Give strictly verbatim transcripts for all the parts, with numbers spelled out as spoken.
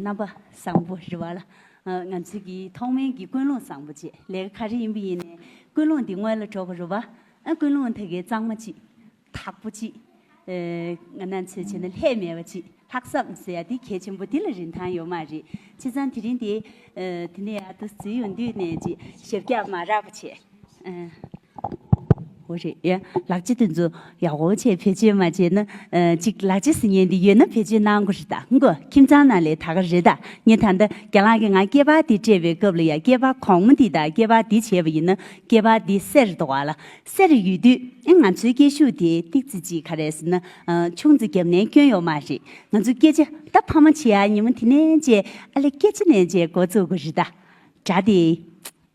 རྣམ་པ་བཟང་པོ་རེད་བ་ལ། ཨ། ང་ཚོའི་གི་ཐོག་མའི་གི་ཀུན་སློང་བཟང་པོ་བྱས། ལས་ཀ་ག་རེ་ཡིན་པ་ཡིན་ནའི་ཀུན་སློང་འདི་སྔོན་ལ་འགྲོ་དགོས་རེད་བ། ཨ། ཀུན་སློང་དེ་གའི་གཙང་མ་ཅིག་དག་པོ་ཅིག་ཨེ། ང་རང་ཚོས་བྱས་ན་ལྷད་མེད་པ་ཅིག་ལྷག་བསམ་ཟེར་ཡ་དེ་གལ་ཆེན་པོ། དེ་ལ་རིན་ཐང་ཡོད་མ་རེད། བྱས་ཙང་དེ་རིང་དེ། ཨེ། དེ་ནས་ཡར་དུ་འཛུལ་ཡོང་དུས་ནས་ཅིག་ཞབས་བཀྱག་མ་རག་པ་བྱས། ཨེ། འོ་རེད་ཡ། ལག་ཆ་དེ་ཚོ་ཡག་པོ་བྱས་བེད་སྤྱོད་མ་བྱས་ན། ཨ། ཅིག་ལག་ཆ་ཟེར་མཁན་འདི་ཡོད་ན་བེད་སྤྱོད་གནང་དགོས་རེད། ད་མགོ་ཁྱིམ་ཚང་ནང་ལས་ད་ག་རེད། ད་ངས་ད་ལྟ་རྒན་ལགས་ཀྱིས་ང་སྐེད་པ་འདི་སྤྲད་པའི་སྐབས་ལ་ཡ། སྐེད་པ་གོང་མ་འདི་དང་སྐེད་པ་འདི་བྱས་པ་ཡིན་ན་སྐེད་པ་འདི་སེར་འདུག་ག་ལ། སེར་ཡོད་དུས་ཨེ། ང་ཚོའི་སྐད་ཤུགས་དེ་ཏིག་ཙི་ཅིག་ག་རེ་ཟེར་ན། ཨ། ཆུང་ཙི་བརྒྱབ་ནའི་སྐྱོན་ཡོད་མ་རེད། ང་ཚོ་སྐད་ཆ་ད་ཕ་མ་བྱེད་ཡ་ཉིན་མོ་དེ་ནས་བྱས། ཨ་ལས་སྐད་ཆ་ནས་བྱས་འགོ་བཙུགས་དགོས་རེད། ད་སྒྲ་དེ།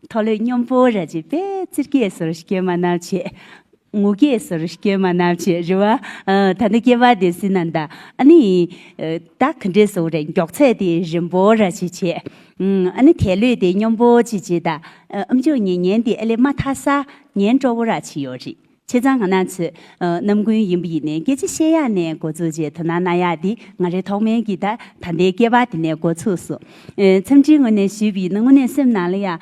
མཐོ་ལོས་སྙོམས་པོ་ར་ཅིག་དཔེ་རྩེ་སྐད་བཟོ་འདྲ་སྐྱོན་མ་གནང་བྱས། ངུ་སྐད་བཟོ་འདྲ་སྐྱོན་མ་གནང་བྱས་རེད་བ། ཨ། ད་ནི་སྐེད་པ་དེ་ཟིན་ན་ད། ཨ་ནི། ཨ། ད་ག་འདྲས་བཟོ་རེད། མགྱོགས་ཚད་དེ་རན་པོ་ར་ཅིག་བྱས། ཨ་ནི་དལ་ལྷོད་དེ་སྙོམས་པོ་ཅིག་བྱས། ད། ཨ། ཨམ་ཅོག་ཉན་ཉན་དེ་ཨ་ལས་མ་ཐག་ས་ཉན་སྤྲོ་བོ་ར་ཅིག་ཡོད་རེད། བྱས་ཙང་ང་རང་ཚོས། ཨ། ནམ་རྒྱུན་ཡིན་པ་ཡིན་ནའི་སྐད་ཆ་བཤད་ཡག་ནས་འགོ་བཙུགས་བྱས་དོ་སྣང་གནང་ཡག་འདི་ང་རའི་ཐོག་མའི་གི་ད་ད་ལྟའི་སྐེད་པ་དེ་ནས་འགོ་ཚུགས་སོང་། ཨ། འཚམས་འདྲིའི་ངོས་ནས་ཞུས་པ་ཡིན་ན་དངོས་གནས་སེམས་ནང་ལ་ཡ། ཨ།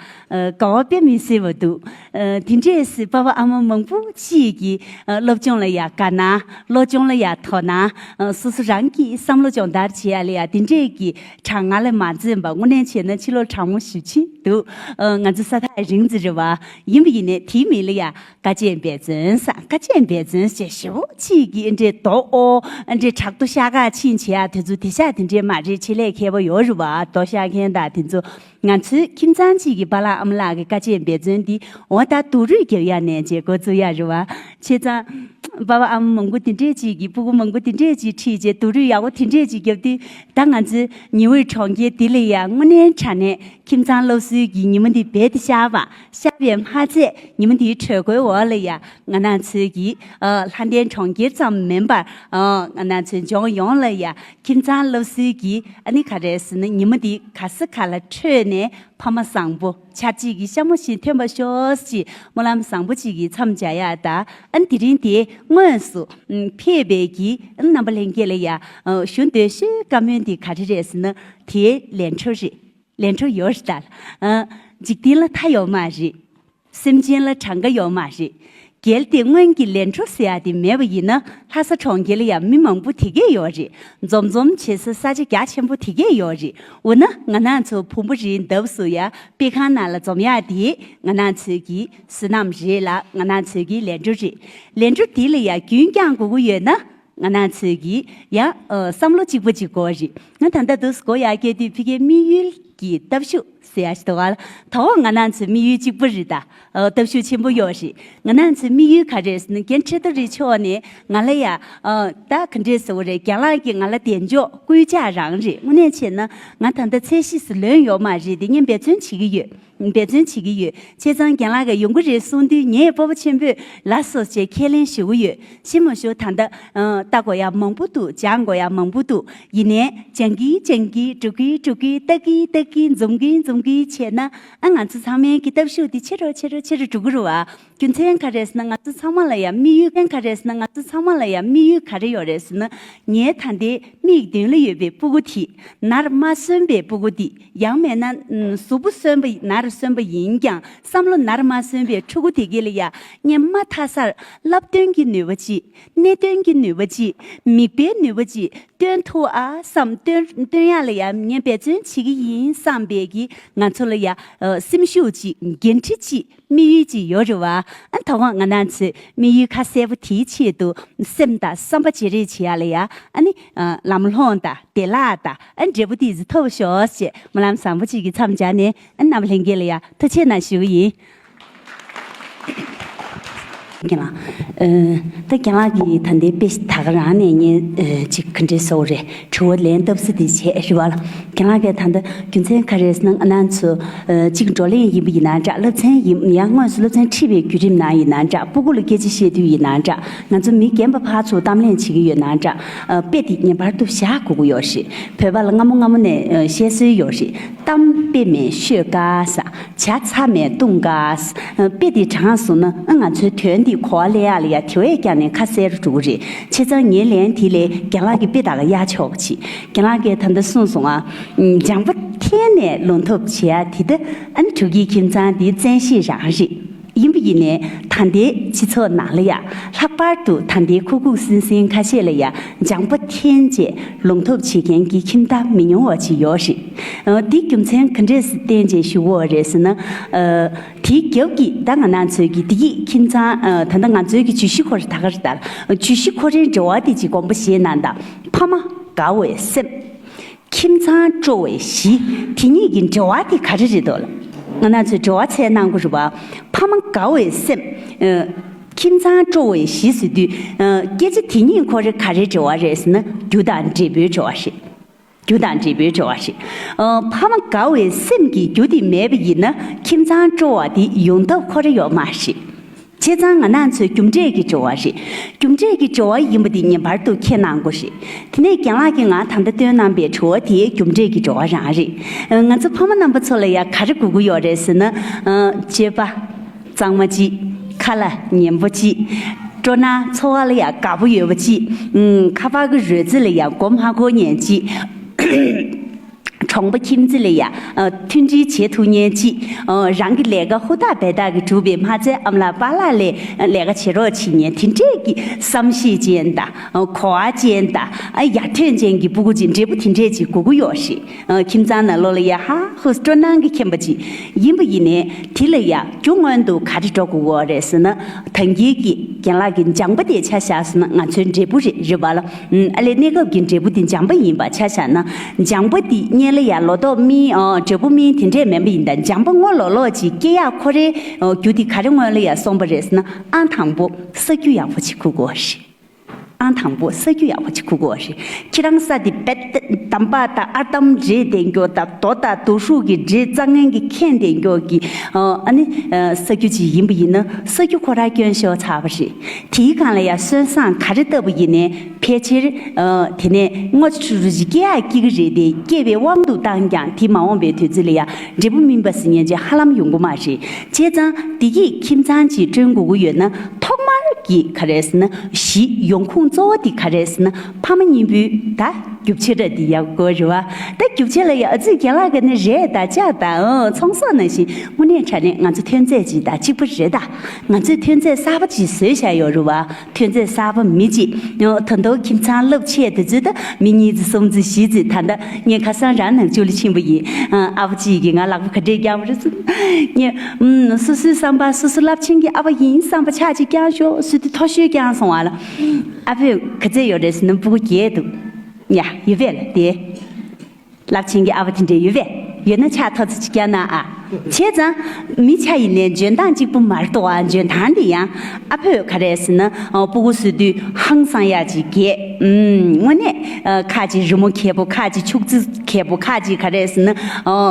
དགའ་བ་དཔེ་མི་སྲིད་པ་འདུག་ཨ། དེ་འདྲས་སི་པ་ཕ་ཨ་མ་མང་པོ་ཅིག་གིས། ཨ། སློབ་སྦྱོང་ལ་ཡ་དགའ་སྣང་། སློབ་སྦྱོང་ལ་ཡ་དོ་སྣང་། ཨ། སོ་སོ་རང་གིས་བསམ་བློ་སྦྱོང་བརྡར་བྱེད་ཡ་ལ་ཡ་དེ་འདྲས་ཀྱི་གྲང་ངར་ལ་མ་འཛེམས་པ། དངོས་གནས་བྱས་ན་ཕྱི་ལོགས་གྲང་མོ་ཞེ་པོ་ཅིག་འདུག་ཨ། ང་ཚོ་ས་ཐག་རིང་ཙམ་རེད་བ། ཡིན་པ་ཡིན་ནའི་དེའི་མི་ལ་ཡ། དཀའ་སྤྱད་འབད་བརྩོན་ཟེར། དཀའ་སྤྱད་འབད་བརྩོན་ཟེར་ཞེ་པོ་ཅིག་གིས་ཨེ་འདྲས་རྡོ་ཨོ་ཨེ་འདྲས་བྲག་རྡོ་ཤ་ཁ་ཕྱིན་བྱེད་ཡག་དེ་ཚོ་དེ་ཤ་དེ་འདྲས་མ་རེད། ཆེད་ལས་མཁས་པོ་ཡོད་རེད་བ། རྡོ་ཤ་མཁན་དང་དེ་ཚོ། ང་ཚོའི་ཁྱིམ་ཚང་གཅིག་གི་པཱ་ལགས་ཨ་མ་ལགས་ཀྱི་དཀའ་སྤྱད་འབད་བརྩོན་འདི་འོ་ད་སྡུག་རུས་རྒྱབ་ཡག་ནས་བྱས་འགོ་བཙུགས་ཡག་རེད་བ། བྱས་ཙང་པཱ་ཕ་ཨ་མ་མང་པོ་དེ་འདྲས་ཅིག་གིས། སྤུ་གུ་མང་པོ་དེ་འདྲས་ཅིག་ཁྲིད་བྱས་སྡུག་རུས་ཡག་པོ་དེ་འདྲས་ཅིག་རྒྱབ་དུས། ད་ང་ཚོའི་ཉི་འོད་གྲོང་ཁྱེར་འདི་ལ་ཡ་དངོས་གནས་དྲང་གནས་ཁྱིམ་ཚང་སློབ་གསོའི་གི་ཉི་མ་འདི་རྦད་དེ་ཤར་བ། ཤར་བའི་མ་ཚད་ཉི་མ་འདིའི་དྲོད་འཁོལ་འོག་ལ་ཡ་ང་རང་ཚོའི་གི། ཨ། ལྷ་ལྡན་གྲོང་ཁྱེར་ཙམ་མིན་པར། ཨ། ང་རང་ཚོའི་ལྗོངས་ཡོངས་ལ་ཡ་ཁྱིམ་ཚང་སློབ་གསོའི་གི། ཨ་ནི་ག་རེ་ཟེར་ན། ཉི་མ་འདི་ག་ས་ག་ལ་འཕྲོས་ནས་ཕ་མ་བཟང་པོ་ཆར་ཅིག་གི་ཤ་མོ་བཞིན་ཐོན་པ་ཤོག་ཅེས་སྨོན་ལམ་བཟང་པོ་ཅིག་གི་མཚམས་སྦྱར་ཡག་དང་། ཨ་ནི་དེ་རིང་དེ་དངོས་སུ་ཕེབས་པའི་གི། ཨ། རྣམ་པ་ལྷན་རྒྱས་ལ་ཡ། ཨ། ཞུ་འདོད་ཤོས་བཀའ་མོལ་འདི་ག་རེ་རེད་ཟེར་ན། དེའི་ལས་འཕྲོ་རེད། ལས་འཕྲོ་ཡོད་རེད་ད། ཨ། འཇིག་རྟེན་ལ་མཐའ་ཡོད་མ་རེད། སེམས་ཅན་ལ་གྲངས་ཀ་ཡོད་མ་རེད། གལ་ཏེ་སྔོན་གྱི་ལས་འཕྲོ་ཟེར་ཡ་དེ་མེད་པ་ཡིན་ན་ལྷ་ས་གྲོང་ཁྱེར་ལ་ཡང་མི་མང་པོ་དེ་གས་ཡོད་རེད། འཛོམས་འཛོམས་བྱེད་ས་ས་ཆ་རྒྱ་ཆེན་པོ་དེ་གས་ཡོད་རེད། འོ་ན་ང་རང་ཚོ་བུ་མོ་རིའི་འདབས་སུ་ཡ་དཔེ་ཁང་ནང་ལ་འཛོམས་ཡག་དེ་ང་རང་ཚོའི་གི་བསོད་ནམས་རེད་ལ། ང་རང་ཚོའི་གི་ལས་འཕྲོ་རེད། ལས་འཕྲོ་དེ་ལ་ཡ་རྒྱུན་བསྐྱང་དགོས་ཀྱི་ཡོད་ན། ང་རང་ཚོས་ཀྱིས་ཡང་། ཨ། བསམ་བློ་གཅིག་པ་གཅིག་དགོས་རེད། ང་ད་ལྟ་འདུག་སྒོ་ཡར་སྐྱེལ་དུས་ཕ་གིའི་དམིགས་ཡུལ་གྱི་སྟོབས་ཤུགས་ཟེར་ཡ་ཞིག་འདུག་ག་ལ། ད་འོ་ང་རང་ཚོའི་དམིགས་ཡུལ་གཅིག་པ་རེད་ད། ཨ། སྟོབས་ཤུགས་ཆེན་པོ་ཡོད་རེད། ང་རང་ཚོའི་དམིགས་ཡུལ་ག་རེ་རེད་ཟེར་ན། རྒན་ཁྲི་ཐོ་རི་མཆོག་ནས་ང་ལ་ཡ། ཨ། ད་ག་འདྲས་ཟེར་བ་རེད། རྒན་ལགས་ཀྱིས་ང་ལ་གདེང་འཇོག་སྐུལ་ལྕག་རང་རེད། དངོས་གནས་བྱས་ན་ང་ད་ལྟ་ཚད་གཞི་ཟིག་ལོན་ཡོད་མ་རེད་དེ། ངས་འབད་བརྩོན་བྱེད་ཀྱི་ཡོད། འབད་བརྩོན་བྱེད་ཀྱི་ཡོད། བྱས་ཙང་རྒན་ལགས་ཀྱིས་ཡོང་གི་རེད་གསུངས་དུས་ངས་སྤོབས་པ་ཆེན་པོས་ལགས་སོ་ཞེས་ཁས་ལེན་ཞུ་གི་ཡོད། ཤི་མ་ཞུ་ད་ལྟ། ཨ། ལྟ་དགོས་ཡ་མང་པོ་འདུག་སྦྱང་དགོས་ཡ་མང་པོ་འདུག་ཡིན་ནའི་སྦྱང་གི་སྦྱང་གི་འགྲོ་གི་འགྲོ་གི་ལྟ་གི་ལྟ་གི་འཛོམས་གི་འཛོམས་གི་བྱས་ན། ཨ། ང་ཚོ་ཚང་མའི་གི་སྟོབས་ཤུགས་དེ་ཆེ་རུ་ཆེ་རུ་ཆེ་རུ་འགྲོ་གི་རེད་བ། རྒྱུ་མཚན་ག་རེ་ཟེར་ན། ང་ཚོ་ཚང་མ་ལ་ཡ་དམིགས་ཡུལ། མཚན་ག་རེ་ཟེར་ན། ང་ཚོ་ཚང་མ་ལ་ཡ་དམིགས་ཡུལ་ག་རེ་ཡོད་རེད་ཟེར་ན། ངའི་ད་ལྟའི་མིག་མདུན་ལ་ཡོད་པའི་སྤུ་གུ་དེ་ནར་མ་སོན་པའི་སྤུ་གུ་དེ། ཡང་མིན་ན། ཨ། གཟུགས་པོ་སོན་པ། ནར་སོན་པ་ཡིན་ཀྱང་བསམ་བློ་ནར་མ་སོན་པའི་ཕྲུ་གུ་དེ་གས་ལ་ཡ་ངས་མ་མཐའ་སར་བསླབ་སྟོན་གྱི་ནུས་པ་ཅིག་གནད་དོན་གྱི་ནུས་པ་ཅིག་མིག་དཔེའི་ནུས་པ་ཅིག་སྟོན་ཐུབ་ཨ་བསམ། སྟོན་སྟོན་ཡག་ལ་ཡ་ངས་འབད་བརྩོན་བྱེད་ཀྱི་ཡིན་བསམ་པའི་གི་ང་ཚོ་ལ་ཡ། ཨ། སེམས་ཤུགས་ཅིག་འགན་འཁྲི་ཅིག་དམིགས་ཡུལ་ཅིག་ཡོད་རེད་བ། ཨ། ད་དགོང་ང་རང་ཚོས་དམིགས་ཡུལ་ཁ་གསལ་པོ་དེའི་ཆེད་དུ་སེམས་དང་བསམ་པ་བརྗེ་རེས་བྱེད་ཡ་ལ་ཡ། ཨ་ནི། ཨ། ལམ་ལྷོང་དང་བདེ་བླག་དང་། ཨ། འབྲས་བུ་ཏོག་ཙམ་ཐོབ་ཤོག་ཅེས་སྨོན་ལམ་བཟང་པོ་ཅིག་གི་མཚམས་སྦྱར་ནས། ཨ། རྣམ་པ་ལྷན་རྒྱས་ལ་ཡ་ཐུགས་རྗེ་གནང་ཞུ་གི་ཡིན། རྒན་ལགས། ཨ། ད་རྒན་ལགས་ཀྱིས་ད་ལྟའི་དཔེ་ད་ག་རང་ནས་ངས། ཨ། ཅིག་ག་འདྲས་ཟེར་དགོས་རེད། དྲི་བ་ལན་བཏབ་ས་དེ་བྱས་རེད་བ་ལ། རྒན་ལགས་ཀྱིས་ད་ལྟ་རྒྱུ་མཚན་ག་རེ་ཟེར་ན། ང་རང་ཚོ། ཨ། གཅིག་བགྲོ་གླེང་ཡིན་པ་ཡིན་ན་འདྲ། སློབ་ཚན་ཡིན། ཡང་དངོས་སུ་སློབ་ཚན་ཁྲིད་པའི་བརྒྱུད་རིམ་ནང་ཡིན་ན་འདྲ། སྤུ་གུ་ལ་སྐད་ཆ་བཤད་དུས་ཡིན་ན་འདྲ། ང་ཚོ་མི་རྒན་པ་ཕར་ཚུར་གཏམ་གླེང་བྱེད་ཀྱི་ཡོད་ན་འདྲ། ཨ། དཔེ་དེ་ངེས་པར་དུ་བཞག་དགོས་ཀྱི་ཡོད་རེད། བོད་པ་ལ་སྔ་མོ་སྔ་མོ་ནས། ཨ། བཤད་སྲོལ་ཡོད་རེད། གཏམ་དཔེ་མེད་ཤོད་དཀའ་ཟེར། བྱ་ཚ་མེད་བཏུང་དཀའ་ཟེར། ཨ། དཔེ་དེ་དྲངས་སོང་ན། ཨ། ང་ཚོའི་དོན་འདི་གོ་བ་ལེན་ཡག་ལ་ཡ་དེ་བས་ཀྱང་ནས་ཁ་གསལ་རུ་འགྲོ་གི་རེད། བྱས་ཙང་ངའི་ལན་དེ་ལས་རྒན་ལགས་ཀྱིས་དཔེ་ད་ག་གཡར་ཆོག་པ་བྱེད། རྒན་ལགས་ཀྱིས་ད་ལྟ་གསུངས་སོང་ཨ། ལྗང་པ་འཐེན་ནས་ལོང་ཐབས་བྱེད་ཡ་དེ་ད་ཨ་ནི་འབྲུག་གི་ཁྱིམ་ཚང་འདི་བཙན་ཤེད་རང་རེད། ཡིན་པ་ཡིན་ནའི་ད་ལྟའི་སྤྱི་ཚོགས་ནང་ལ་ཡ་ལྷག་པར་དུ་ད་ལྟའི་ཁུག་ཁུག་སིང་སིང་ཁ་ཤས་ལ་ཡ་ལྗང་པ་འཐེན་བྱས་ལོང་ཐབས་བྱེད་མཁན་གྱི་ཁྱིམ་བདག་མི་ཉུང་བ་ཅིག་ཡོད་རེད། འདི་རྒྱུ་མཚན་ག་འདྲས་སེ་བརྟེན་བྱས་ཞུ་གི་ཡོད་རེད་ཟེར་ན། དེའི་རྒྱབ་ཀྱི་ད་ང་རང་ཚོའི་གི་བདེ་སྐྱིད་ཁྱིམ་ཚང་ད་ལྟ་ང་ཚོའི་གི་བརྗོད་གཞི་ཁོ་རེ་ད་ག་རེ་ལྟར་བརྗོད་གཞི་ཁོ་རེའི་འབྲེལ་བ་དེ་ཅིག་དགོངས་པ་བཞེས་གནང་དང་། ཕ་མ་དགའ་བའི་སེམས། ཁྱིམ་ཚང་སྤྲོ་བའི་གཞི། དེ་གཉིས་ཀྱི་འབྲེལ་བ་དེ་ག་རེ་རེད་འདུག་ལ། ང་རང་ཚོས་འབྲེལ་བ་འཚོལ་གནང་དགོས་རེད་བ། ཕ་མ་དགའ་བའི་སེམས། ཁྱིམ་ཚང་སྤྲོ་བའི་གཞི་ཟེར་དུས། སྐད་ཆ་དེ་གཉིས་ཁོ་རེ་ག་རེ་འབྲེལ་བ་རེད་ཟེར་ན་རྒྱུ་དང་འབྲས་བུའི་འབྲེལ་བ་རེད། རྒྱུ་དང་འབྲས་བུའི་འབྲེལ་བ་རེད། ཨ། ཕ་མ་དགའ་བའི་སེམས་ཀྱི་རྒྱུ་དེ་མེད་པ་ཡིན་ན་ཁྱིམ་ཚང་སྤྲོ་བ་དེ་ཡོང་ཐབས་ཁོ་རེ་ཡོད་མ་རེད། བྱས་ཙང་ང་རང་ཚོའི་རྒྱུ་འབྲས་ཀྱི་འབྲེལ་བ་རེད། རྒྱུ་འབྲས་ཀྱི་འབྲེལ་བ་ཡིན་པ་དེ་ངེས་པར་དུ་མཁྱེན་གནང་དགོས་རེད། དེ་ནས་རྒན་ལགས་ཀྱིས་ང་ད་ལྟ་སྟོན་གནང་པའི་དྲི་བ་དེ་རྒྱུ་འབྲས་ཀྱི་འབྲེལ་བ་རང་རེད། ང་ཚོ་ཕ་མ་རྣམ་པ་ཚོ་ལ་ཡང་ག་རེ་དགོས་ཀྱི་ཡོད་རེད་ཟེར་ན། སྤྱོད་པ། གཙང་མ་གཅིག་ཁ་ལག་ཉན་པོ་གཅིག་སྤྲོ་སྣང་འཚོ་བ་ལ་ཡ་དགའ་པོ་ཡོད་པ་གཅིག་ཨུམ། ཁ་པར་གྱི་རོལ་རྩེད་ལ་ཡ་མགོ་མ་འཁོར་མཁན་གཅིག་གྲོང་པ་ཁྱིམ་མཚེས་ལ་ཡ་ཨ། མཐུན་སྒྲིལ་བྱེད་ཐུབ་མཁན་གཅིག་ཨ། རང་གི་ལས་ཀ་ཧུར་ཐག་འབད་ཐག་གིས་སྒྲུབ་པའི་མ་ཚད་ཨ་མ་ལགས་པཱ་ལགས་ལ་ལས་ཀ་བྱེད་རོགས་བྱེད་མཁན་དེ་འདྲས་ཀྱི་བསམ་ཤེས་ཅན་དང་། གོ་བ་ཅན་དང་། ཡར་ཐོན་ཅན་གྱི་སྤུ་གུ་ཅིག་འབྲས་བུ་དེ་འདྲས་ཅིག་དགོས་ཀྱི་ཡོད་རེད། ཁྱིམ་ཚང་ནང་ལོགས་ལ་ཡ་ཧ་ཧུ་སྤྲོ་སྣང་གིས་ཁེངས་པ་ཅིག་ཡིན་པ་ཡིན་ནའི་དེ་ལ་ཡ་རྒྱུ་སྔོན་དུ་ག་རེ་འགྲོ་དགོས་ཀྱི་ཡོད་རེད་ཟེར་ན། ད་གིན་གྱི་རྒན་ལགས་ཀྱི་ལྗང་པ་དེ་ཆ་བཞག་སོང་ན་ང་ཚོའི་འབྲས་བུ་རེད་རེད་པ་ལ། ཨ་ལས་གནས་སྐབས་ཀྱི་འབྲས་བུ་དེ་ལྗང་པ་ཡིན་པ་ཆ་བཞག་ན། ལྗང་པ་དེ་སྔོན་ལ་ཡ་ལོ་ཏོག་སྨིན་ཨ། འབྲས་བུ་སྨིན་དེ་འདྲས་མིན་པ་ཡིན་ད་ལྗང་པ་སྔོ་ལོག་ལོག་ཅིག་སྐྱེ་ཡག་ཁོ་རེ་རྒྱུ་དེ་ག་རེ་སྔོན་ལ་ཡ་སོང་པ་རེད་ཟེར་ན། ཨང་དང་པོ་ས་རྒྱུ་ཡག་པོ་ཅིག་ཁུར་དགོས་པ་རེད། ཨང་དང་པོ་ས་རྒྱུ་ཡག་པོ་ཅིག་ཁུར་དགོས་པ་རེད། ཁྱེད་རང་ས་དེ་བེད་འདམ་པ་དང་ཨར་འདམ་འདྲེས་བསྡད་མགྱོགས་དང་རྡོ་དང་རྡོ་ཧྲུག་གི་འདྲེས་རྩྭ་ངན་གྱིས་ཁེངས་བསྡད་མགྱོགས་ཀྱི་ཨ་ནི་ས་རྒྱུ་ཅིག་ཡིན་པ་ཡིན་ན་ས་རྒྱུ་ཁོ་རང་སྐྱོན་ཤོར་ཚར་བ་རེད། དེའི་སྒང་ལ་ཡ་སོན་བསྲང་ག་རེ་བཏབ་པ་ཡིན་ནའི་ཕལ་ཆེར་དེ་ནས་སྔོ་ཆུ་རུ་ཅིག་སྐྱེ་ཡག་སྐྱེ་གི་རེད་དེ་སྐྱེ་བའི་དབང་དུ་བཏང་ཀྱང་དེ་མ་འོངས་པའི་དུས་ཚོད་ལ་ཡ་འབྲས་བུ་སྨིན་པ་ཟེར་མཁན་ཅིག་ཧ་ལམ་ཡོང་གི་མ་རེད། བྱས་ཙང་བདེ་སྐྱིད་ཁྱིམ་ཚང་ཅིག་བསྐྲུན་དགོས་ཀྱི་ཡོད་ན། ཐོག་མར་གྱི་ག་རེ་ཟེར་ན་གཞི་ཡོང་ཁུངས་གཙོ་བོ་དེ་ག་རེ་ཟེར་ན་ཕ་མ་གཉིས་པོའི་ད་རྒྱུ་ཆ་ར་དེ་ཡག་པོ་རེད་བ། ད་རྒྱུ་ཆ་ལ་ཡ་ཨ་ཙི་རྒན་ལགས་ཀྱི་ནི་རས་དང་ལྕགས་དང་ཨང་ཚོང་ཟོག་ནང་བཞིན་དངོས་གནས་དྲང་གནས་ང་ཚོ་ཐོན་རྫས་ཅིག་དང་གཅིག་པ་རེད་ད། ང་ཚོས་ཐོན་རྫས་གསར་པ་ཅིག་བཟོས་བཞག་ཡོད་རེད་བ། ཐོན་རྫས་གསར་པ་མི་གཅིག་ད་དུང་ཁྱིམ་ཚང་རླབས་ཆེ་དེ་ཚོས་ད་མི་གཉིས་ཙམ་གསུམ་ཙམ་བཞི་ཙམ་ད་ལྟ་ངས་ཁ་སང་རང་ནང་ཆུ་ལ་ཕྱིན་པ་ཡིན། ཨ་ཕ་གཅིག་གིས་ང་ལག་པ་ག་འདྲས་བརྐྱངས་པ་རེད་ཟེར། ངས་ཨུམ། སོ་སོའི་བསམ་པ་སོ་སོ་རླབས་ཆེན་གྱི་ཨ་ཕ་ཡིན་བསམ་པ་ཆགས་ཅིག་བརྐྱངས་ཤོག་ཟེར་དུས་མཐོ་ཤོས་བརྐྱངས་སོང་བ་ལ། ཨ་ཕས་ག་ཚད་ཡོད་རེད་ཟེར་ན་སྤུ་གུ་བརྒྱད་འདུག་ཡ་ཡོད་པས་ལ་དེ། རླབས་ཆེན་གྱི་ཨ་ཕ་དེ་འདྲས་ཡོད་པས། ཡོད་ན་ཕྱག་ཐོ་ཚོ་ཅིག་བརྐྱངས་ན་ཨ། བྱས་ཙང་མི་ཆ་ཡིན་ནའི་འཇོན་ཐང་གཅིག་པུ་མ་རེད་དོ་ཨ། འཇོན་ཐང་དེ་ཡང་ཨ་ཕས་ག་རེ་ཟེར་ན་ཨ། སྤུ་གུ་བཟོ་དུས་ཧང་སང་ཡག་ཅིག་རྒྱས། ཨུམ། དངོས་གནས་ཨ། ཁ་ཅིག་རི་མོ་མཁས་པོ། ཁ་ཅིག་ཕྱུགས་རྫི་མཁས་པོ། ཁ་ཅིག་ག་རེ་ཟེར་ན་ཨ།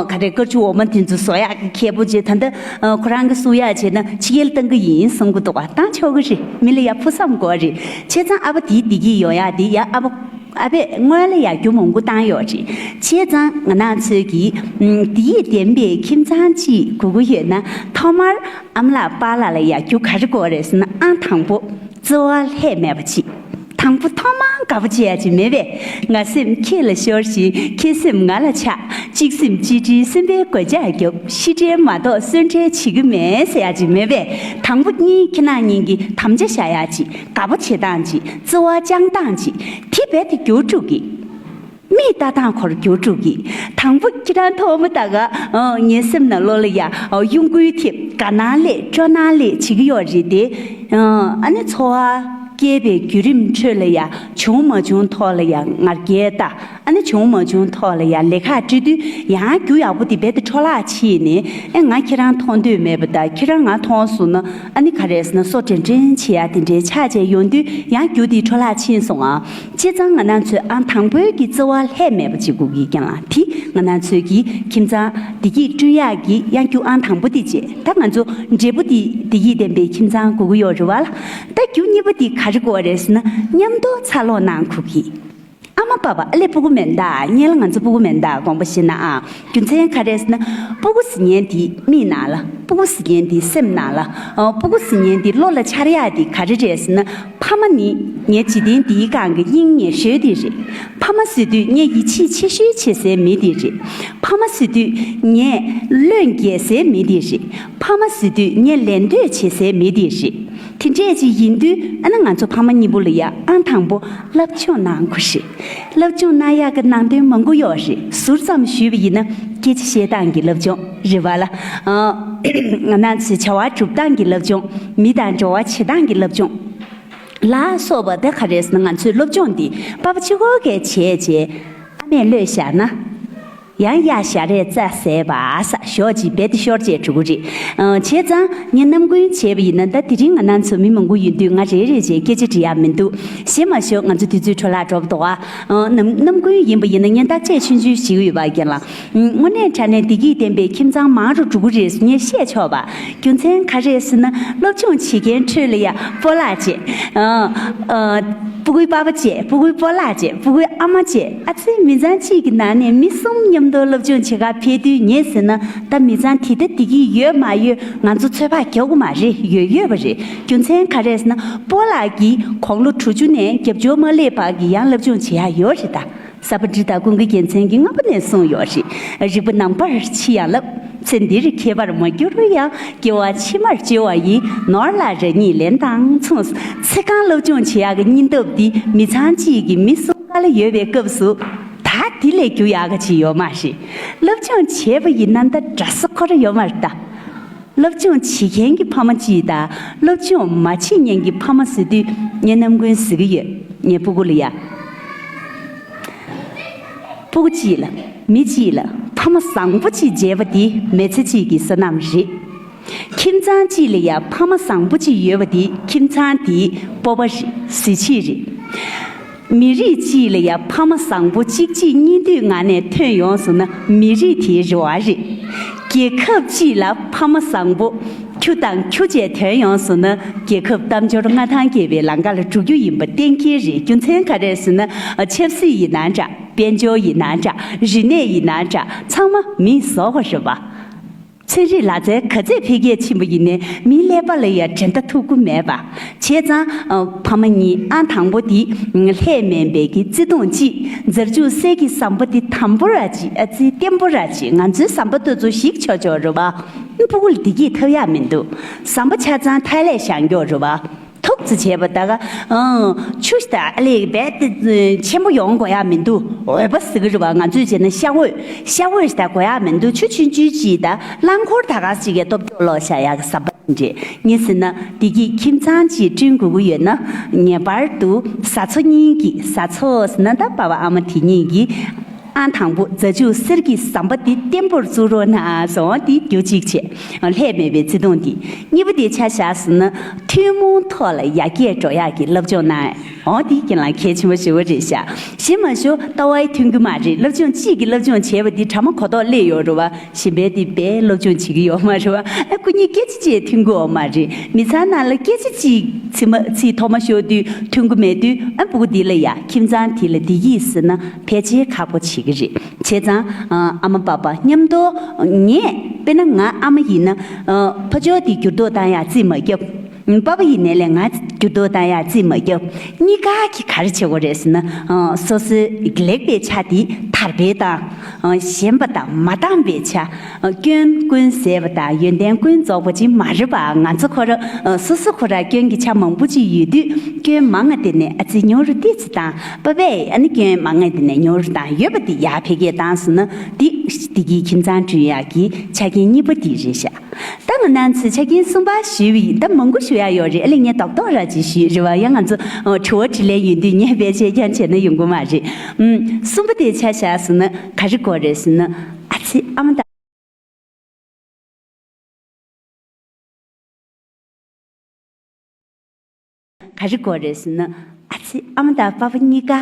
ག་རེ་དཀར་ཆུ་འོ་མ་དེ་ཚོ་བཟོ་ཡག་གི་མཁས་པོ་བྱས། ད་ལྟ་ཨ། ཁོ་རང་གི་བཟོ་ཡག་བྱས་ན་ཕྱི་རྒྱལ་བཏང་གི་ཡིན་གསུང་གི་འདུག་ཨ། བཏང་ཆོག་གི་རེད། མི་ལ་ཡ་ཕུགས་བསམ་དགོས་རེད། བྱས་ཙང་ཨ་ཕ་དེའི་བདེ་སྐྱིད་ཡོང་ཡག་དེ་ཡ་ཨ་ཕ། ཨ་ཕས་སྔོན་ལ་ཡ་རྒྱུ་མང་པོ་བཏང་ཡོད་རེད། བྱས་ཙང་ང་རང་ཚོའི་གི་ཨུམ། བདེ་སྐྱིད་ལྡན་པའི་ཁྱིམ་ཚང་ཅིག་དགོས་ཀྱི་ཡོད་ན་ཐོག་མར་ཨ་མ་ལགས་པཱ་ལགས་ལ་ཡ་རྒྱུ་ག་རེ་དགོས་རེད་ཟེར་ན་ཨང་དང་པོ་བརྩེ་བ་ལྷད་མེད་པ་ཅིག་དང་པོ་ཐོག་མར་དགའ་པོ་བྱེད་ཡ་ཅིག་མེད་པས། ང་སེམས་ཁྱེད་ལ་ཤོར་ཞིང་ཁྱེད་སེམས་ང་ལ་ཆགས། གཅིག་སེམས་གཅིག་སྒྲིལ་སེམས་པའི་སྒོ་ལྕགས་རྒྱབ། ཕྱི་འབྲེལ་མ་གཏོགས་གསོལ་འབྲེལ་བྱེད་ཀྱི་མེད་ཟེར་ཡ་ཅིག་མེད་པས། དང་པོ་གཉིས་ཁྱེད་རང་གཉིས་ཀྱི་དམ་བཅའ་བཞག་ཡ་ཅིག་དགའ་པོ་བྱེད་སྟངས་ཅིག་བརྩེ་བ་བཅངས་སྟངས་ཅིག་དེ་རྦད་དེ་འགྱུར་འགྲོ་གི། མིའི་ལྟ་སྟངས་ཁོ་རང་འགྱུར་འགྲོ་གི། དང་པོ་ཁྱེད་རང་ཐོག་མ་ད་ག་ཨ། ངའི་སེམས་ནང་ལོགས་ལ་ཡ་ཨ། གཡོ་འགུལ་ཐེབས། དགའ་སྣང་སླེབས། སྤྲོ་སྣང་སླེབས་བྱེད་ཀྱི་ཡོད་རེད་དེ། ཨ་ནི་འཚོ་བ་སྐྱེལ་བའི་བརྒྱུད་རིམ་ཁྲོད་ལ་ཡ་བྱུང་མ་བྱུང་ཐོག་ལ་ཡ་ང་རྒྱལ་ལྟ། ཨ་ནི་བྱུང་མ་བྱུང་ཐོག་ལ་ཡ་ལས་ཀ་སྤྲད་དུས་ཡང་རྒྱུ་ཡག་པོ་དེ་རྦད་དེ་འཕྲོ་བརླག་ཕྱིན་ནས་ཨེ་ང་ཁྱེད་རང་མཐོང་འདོད་མེད་པ་དང་ཁྱེད་རང་ང་མཐོང་སོང་ན་ཨ་ནི་ག་རེ་ཟེར་ན་སོ་དྲན་དྲན་བྱེད་ཡ་དེ་འདྲའི་ཆགས་བྱས་ཡོང་དུས་ཡང་རྒྱུ་དེ་འཕྲོ་བརླག་ཕྱིན་སོང་ཨ། བྱས་ཙང་ང་རང་ཚོས་ཨང་དང་པོའི་གི་བརྩེ་བ་ལྷད་མེད་པ་ཅིག་དགོས་ཀྱི་རྐྱང་ལ་དེ་ང་རང་ཚོའི་གི་ཁྱིམ་ཚང་བདེ་སྐྱིད་བསྐྲུན་ཡག་གི་ཡང་རྒྱུ་ཨང་དང་པོ་དེ་བྱས། ད་ང་ཚོ་འབྲས་བུ་དེ་བདེ་སྐྱིད་ལྡན་པའི་ཁྱིམ་ཚང་དགོས་ཀྱི་ཡོད་རེད་བ་ལ། ད་རྒྱུ་གཉིས་པ་དེ་ག་རེ་དགོས་རེད་ཟེར་ན་མཉམ་དུ་འཚར་ལོངས་གནང་དགོས་ཀྱི། ཨ་མ་པ་པ་ཨ་ལས་སྤུ་གུ་མེད་ད་སྔོན་ལ་ང་ཚོ་སྤུ་གུ་མེད་ད་དགོངས་པ་བཞེས་ན་ཨ། རྒྱུ་མཚན་ག་རེ་ཟེར་ན་སྤུ་གུ་ཟེར་མཁན་དེ་མིག་ནང་ལ། སྤུ་གུ་ཟེར་མཁན་དེ་སེམས་ནང་ལ། ཨ། སྤུ་གུ་ཟེར་མཁན་དེ་བློ་ལ་འཆར་ཡག་དེ་ག་རེ་རེད་ཟེར་ན། ཕ་མ་ནི་ངའི་འཇིག་རྟེན་འདིའི་སྒང་གི་དབྱིངས་ཉེ་ཤོས་དེ་རེད། ཕ་མ་ཟེར་དུས་ངའི་ཡིད་ཆེས་ཆེ་ཤོས་བྱེད་སའི་མི་དེ་རེད། ཕ་མ་ཟེར་དུས་ངས་བློས་འགེལ་སའི་མི་དེ་རེད། ཕ་མ་ཟེར་དུས་ངས་ལད་ཟློས་བྱེད་སའི་མི་དེ་རེད། དེ་འདྲས་ཅིག་ཡིན་དུས། ཨ་ནི་ང་ཚོ་ཕ་མ་གཉིས་པོ་ལ་ཡ་ཨང་དང་པོ་སློབ་སྦྱོང་གནང་དགོས་རེད། སློབ་སྦྱོང་གནང་ཡག་གི་ནང་དོན་མང་པོ་ཡོད་རེད། ཟུར་ཙམ་ཞུས་པ་ཡིན་ན། སྐད་ཆ་བཤད་སྟངས་ཀྱི་སློབ་སྦྱོང་རེད་པ་ལ། ཨ། ང་རང་ཚོའི་བྱ་བ་སྒྲུབ་སྟངས་ཀྱི་སློབ་སྦྱོང་། མི་དང་འབྲེལ་བ་བྱེད་སྟངས་ཀྱི་སློབ་སྦྱོང་ལ་སོགས་པ་དེ་ག་རེ་ཟེར་ན། ང་ཚོས་སློབ་སྦྱོང་འདི་པ་ཕ་གཅིག་པོ་གིས་བྱས་རྗེས། ཨ་མས་བློས་བཞག་ན། ཡང་གཡག་ཞལ་རས་རྩྭ་ཟས་པ་ཟ། ཞོག་ཅིག་རྦད་དེ་ཤོར་བྱས་འགྲོ་གི་རེད། ཨ། བྱས་ཙང་ངས་རྣམ་ཀུན་བྱས་པ་ཡིན་ན། ད་དེ་རིང་ང་རང་ཚོ་མི་མང་པོ་ཡོད་དུས། ང་རེ་རེ་བྱས་སྐད་ཆ་འདྲི་ཡག་མི་འདུག། གཞན་མ་ཞོག་ང་ཚོ་དུས་ཚོད་འཕྲོ་བརླག་འགྲོ་བ་འདུག་ཨ། ཨ། རྣམ་རྣམ་ཀུན་ཡིན་པ་ཡིན་ན། ངས་བརྟག་དཔྱད་ཆུང་ཆུང་ཞིག་ཡོད་པ་རྒན་ལགས། ཨ། དངོས་གནས་དྲང་གནས་བདེ་སྐྱིད་ལྡན་པའི་ཁྱིམ་ཚང་མང་རུ་འགྲོ་གི་རེད་ངས་བཤད་ཆོག་པ། རྒྱུ་མཚན་ག་རེ་ཟེར་ན། སློབ་སྦྱོང་བྱེད་མཁན་ཁྲོད་ལ་ཡ་སྤོ་ལགས་བྱས། ཨ། ཨ། སྤུ་གུའི་པ་ཕ་བྱས། སྤུ་གུའི་སྤོ་ལགས་བྱས། སྤུ་གུའི་ཨ་མ་བྱས། ཨ་ཙི། མི་ཚང་གཅིག་གི་ནང་ནས་མི་གསུམ་མཉམ་དུ་སློབ་སྦྱོང་བྱེད་གར་ཕེབས་དུས། ངས་ཟེར་ན། ད་མི་ཚང་དེ་ད་བདེ་སྐྱིད་ཡོད་མ་ཡོད་ང་ཚོ་ཚོད་དཔག་རྒྱག་དགོས་མ་རེད། ཡོད་ཡོད་པ་རེད། རྒྱུ་མཚན་ག་རེ་ཟེར་ན། སྤོ་ལགས་ཀྱིས་དགུང་ལོ་དྲུག་ཅུ་ནས་བརྒྱད་ཅུ་མ་སླེབས་བར་གྱི་ཡང་སློབ་སྦྱོང་བྱེད་ཡག་ཡོད་རེད་ད། ཟབ་པ་འབྲི་དང་ཀུན་དགའ་རྒྱལ་མཚན་གྱིས་སྔ་པོ་ནས་གསུངས་ཡོད་རེད། རིག་པ་ནམ་མཁར་འཆི་ཡང་བསླབ། ཚེ་འདིར་ཁྱད་པར་མ་གྱུར་ཡང་། སྐྱེ་བ་ཕྱི་མར་བཅོལ་བ་ཡི། ནོར་ལ་རང་ཉིད་ལེན་དང་མཚུངས། ཚེ་གང་སློབ་སྦྱོང་བྱེད་ཡག་གི་སྙིང་སྟོབས་འདི་མི་ཚང་གཅིག་གི་མི་གསུམ་ཀ་ལ་ཡོད་པའི་སྐབས་སུ། ད་འདི་ལས་རྒྱུ་ཡག་ག་ཅིག་ཡོད་མ་རེད། སློབ་སྦྱོང་བྱས་པ་ཡིན་ན་ད་འདྲ་ས་ཁོ་ར་ཡོད་མ་རེད་ད། སློབ་སྦྱོང་བྱེད་མཁན་གྱི་ཕ་མ་གཅིག་དང་སློབ་སྦྱོང་མ་བྱེད་མཁན་གྱི་ཕ་མ་ཟེར་དུས། ངས་རྣམ་ཀུན་ཟེར་གྱི་ཡོད། ངས་སྤུ་གུ་ལ་ཡ། སྤུ་གུ་གཅིག་ལ། མི་གཅིག་ལ་ཕ་མ་བཟང་པོ་གཅིག་བྱས་པ་དེ་མི་ཚེ་གཅིག་གི་བསོད་ནམས་རེད། ཁྱིམ་ཚང་གཅིག་ལ་ཡ་ཕ་མ་བཟང་པོ་གཅིག་ཡོད་པ་དེ་ཁྱིམ་ཚང་དེའི་སྤོབས་པ་རེད། གཟི་བརྗིད་རེད། མི་རིགས་གཅིག་ལ་ཡ་ཕ་མ་བཟང་པོ་གཅིག་གཅིག་གཉིས་མཐུད་ངང་ནས་ཐོན་ཡོང་སོང་ན། མི་རིགས་དེའི་རེ་བ་རེད། རྒྱལ་ཁབ་གཅིག་ལ་ཕ་མ་བཟང་པོ་ཁྱུ་དང་ཁྱུ་བཅས་ཐོན་ཡོང་སོང་ན། རྒྱལ་ཁབ་དཔལ་འབྱོར་མངའ་ཐང་རྒྱས་པའི་ལམ་ཁ་ལ་འགྲོ་རྒྱུ་ཡིན་པ་གཏན་འཁེལ་རེད། རྒྱུ་མཚན་ག་རེ་ཟེར་ན། ཆབ་སྲིད་ཡིན་ན་འདྲ། དཔལ་འབྱོར་ཡིན་ན་འདྲ། རིག་གནས་ཡིན་ན་འདྲ། ཚང་མ་མིས་བཟོ་དགོས་རེད་པ། ཚན་རིག་ལག་རྩལ་ག་ཚད་འཕེལ་རྒྱས་ཕྱིན་པ་ཡིན་ནའི་མིའི་ཀླད་པ་ལ་ཡང་འགྲན་ཟླ་ཐུབ་ཀྱི་མེད་པ། བྱས་ཙང་། ཨ། ཕ་མ་གཉིས་ཨང་དང་པོ་དེ་ལྷད་མེད་པའི་གི་བརྩེ་དུང་གཅིག། མཛའ་གཅུགས་གསེར་གྱི་ཟམ་པ་དེ་དམ་པོ་ར་གཅིག། ཨ་ཙི། བརྟན་པོ་ར་གཅིག། ང་ཚོའི་ཟམ་པ་དེ་ཚོ་ཞིག་ཆོག་ཆོག་རེད་པ། སྤུ་གུ་ལ་བདེ་སྐྱིད་ཐོབ་ཡག་མི་འདུག། ཟམ་པ་ཆ་ཚང་མཐའ་ལས་བཞེངས་རྒྱུ་རེད་པ། ཐུགས་རྗེ་ཆེ་བ། ད་ག་ཨང་། ཆུ་ཞིག་ད་ཨ་ལེ་རྦད་དེ་ཆེན་པོ་ཡོང་དགོས་ཡག་མི་འདུག། འོད་པ་ཟེར་གི་རེད་པ། ང་ཚོས་བྱས་ན་ཤ་འོད། ཤ་འོད་ཞིག་ད་དགོས་ཡག་མི་འདུག། ཆུ་ཆུང་ཆུང་ཅིག་ད་རླངས་འཁོར་ད་ག་ཅིག་གི་སྟོབས་སྐྱོ་ལོག་བཞག་ཡག་གི་ཟམ་པ་འདྲ། ངས་ཟེར་ན། བདེ་སྐྱིད་ཁྱིམ་ཚང་ཅིག་བསྐྲུན་དགོས་ཀྱི་ཡོད་ན། ངེས་པར་དུ་བཟའ་ཚོ་གཉིས་ཀྱིས། བཟའ་ཚོ་ཟེར་ན་ད་པ་ཕ་ཨ་མ་དེ་གཉིས་ཀྱིས། ཨང་དང་པོ་མཛའ་གཅུགས་གསེར་གྱི་ཟམ་པ་འདི་བརྟན་པོར་བཙུགས་རོགས་གནང་ཟེར་འོ་འདི་རྒྱུ་གཅིག་བྱས། ལྷད་མེད་པའི་བརྩེ་དུང་འདི། གཉིས་པ་དེ་ཆ་བཞག་ཟེར་ན། ཐུན་མོང་ཐོག་ལ་ཡར་རྒྱས་འགྲོ་ཡག་གི་སློབ་སྦྱོང་གནང་། འོ་འདི་རྒན་ལགས་གལ་ཆེན་པོ་ཞེ་པོ་རེད་ཤག། གཞན་མ་ཞུ་ལྟ་བ་ཡི་མཐུན་གྱི་མ་རེད། སློབ་སྦྱོང་གཅིག་གིས་སློབ་སྦྱོང་བྱས་པ་འདི་གྲ་མ་གོ་ཐོག་སླེབས་ཡོད་རེད་པ། གཞན་པའི་འདི་དཔེ་སློབ་སྦྱོང་བྱེད་ཀྱི་ཡོད་མ་རེད་པ། ཨ་སྐུ་ཉིད་སྐད་ཆ་གཅིག་མཐུན་གྱི་ཡོད་མ་རེད། མི་ཚང་ནང་ལ་སྐད་ཆ་གཅིག་ཚིག་མ་ཚིག་ཐོག་མ་ཤོར་དུས་མཐུན་གྱི་མེད་དུས། ཨ་སྤུ་གུ་འདི་ལ་ཡ་ཁྱིམ་ཚང་འདི་ལ་བདེ་སྐྱིད་ཟེར་ན། ཕལ་ཆེར་ཁག་པོ་བྱེད་ཀྱི་རེད། བྱས་ཙང་། ཨ་ཨ་མ་པ་ཕ་མཉམ་དུ། ངས་དཔེར་ན་ང་ཨ་མ་ཡིན་ན། ཨ་ཕ་ཇོ་དེ་འགྱུར་ལྡོག་བཏང་ཡག་རྩིས་མ་རྒྱབ། པ་ཕ་ཡིན་ནའི་ལས་ང་འགྱུར་ལྡོག་བཏང་ཡག་རྩིས་མ་རྒྱབ། གཉིས་ཀ་གིས་ག་རེ་བྱེད་དགོས་རེད་ཟེར་ན། ཨ་སོ་སོའི་ལེགས་པའི་ཆ་དེ་དར་སྤེལ་བཏང་། ཨ་ཞན་པ་དང་མ་འདང་བའི་ཆ། ཨ་སྐྱོན་ཀུན་ཟད་པ་དང་ཡོན་ཏན་ཀུན་རྫོགས་པ་ཅིག་མ་རེད་པ། ང་ཚོ་ཁོ་ར། ཨ་སོ་སོ་ཁོ་ར་སྐྱོན་གྱི་ཆ་མང་པོ་ཅིག་ཡོད་དུས། སྐྱོན་མང་ང་དེ་ནས་ཨ་ཙི་ཉུང་རུ་ཏོག་ཙམ་བཏང་། པ་ཕས་ཨ་ནི་སྐྱོན་མང་ང་དེ་ནས་ཉུང་རུ་བཏང་། ཡོད་པ་དེ་ཡར་འཕེལ་རྒྱས་བཏང་སོང་ན། འདི་བདེ་སྐྱིད་ཁྱིམ་ཚང་བསྐྲུན་ཡག་གི་ཆ་རྐྱེན་གཉིས་པ་དེ་རེད་ཤག། ད་ང་རང་ཚོས་ཆ་རྐྱེན་གསུམ་པ་ཞུས་པ་ཡིན། ད་མང་པོ་ཞུ་ཡག་ཡོད་རེད། ཨ་ལས་ངས་རྡོག་རྡོག་ར་ཅིག་ཞུས་རེད་པ། ཡང་ང་ཚོ་ཨ་དྲི་བ་དྲིས་ལན་ཡོད་དུས་ངས་ཕལ་ཆེར་རྐྱང་བྱས་ན་ཡོང་གི་མ་རེད། ཨུམ། གསུམ་པ་དེ་ཆ་བཞག་ཟེར་ན་ག་རེ་དགོས་རེད་ཟེར་ན། ཨ་ཙི་ཨ་མ་དང་། ག་རེ་དགོས་རེད་ཟེར་ན། ཨ་ཙི་ཨ་མ་དང་པ་ཕ་གཉིས་ཀ་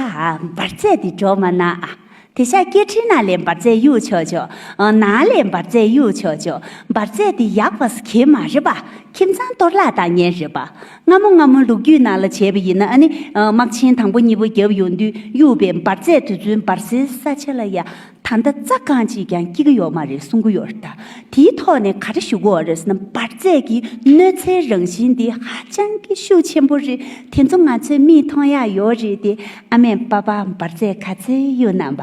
འབར་རྫས་དེ་སྒྲོག་མ་གནང་ཨ། དེ་ཤག་སྐད་འཕྲིན་ནང་ལ་འབར་རྫས་གཡུག་ཆོག་ཆོག། ཨ་ནང་ལ་འབར་རྫས་གཡུག་ཆོག་ཆོག། འབར་རྫས་དེ་ཡག་པ་ཟེར་གྱི་མ་རེད་པ། ཁྱིམ་ཚང་གཏོར་བརླག་བཏང་མཁན་རེད་པ། སྔ་མོ་སྔ་མོ་ལོ་རྒྱུས་ནང་ལ་བྱས་པ་ཡིན་ན། ཨ་ནི་ཨ་དམག་ཆེན་དང་པོ་གཉིས་པོ་བརྒྱབ་ཡོང་དུས་གཡུགས་པའི་འབར་རྫས་དེ་ཚོའི་འབར་སའི་ས་ཆ་ལ་ཡ། ད་ལྟ་རྩྭ་རྐང་གཅིག་ཀྱང་སྐྱེ་གི་ཡོད་མ་རེད་གསུང་གི་ཡོད་རེད་ད། དེའི་ཐོག་ནས་ག་རེ་ཞུ་གི་ཡོད་རེད་ཟེར་ན། འབར་རྫས་ཀྱི་གནོད་འཚེའི་རང་བཞིན་འདི་ཧ་ཅང་གི་ཤུགས་ཆེན་པོ་རེད། དེ་ཚོ་ང་ཚོས་མིག་མཐོང་ཡག་ཡོད་རེད་དེ། ཨ་མས་པ་ཕར་འབར་རྫས་ག་ཚོད་གཡུགས་གནང་བ།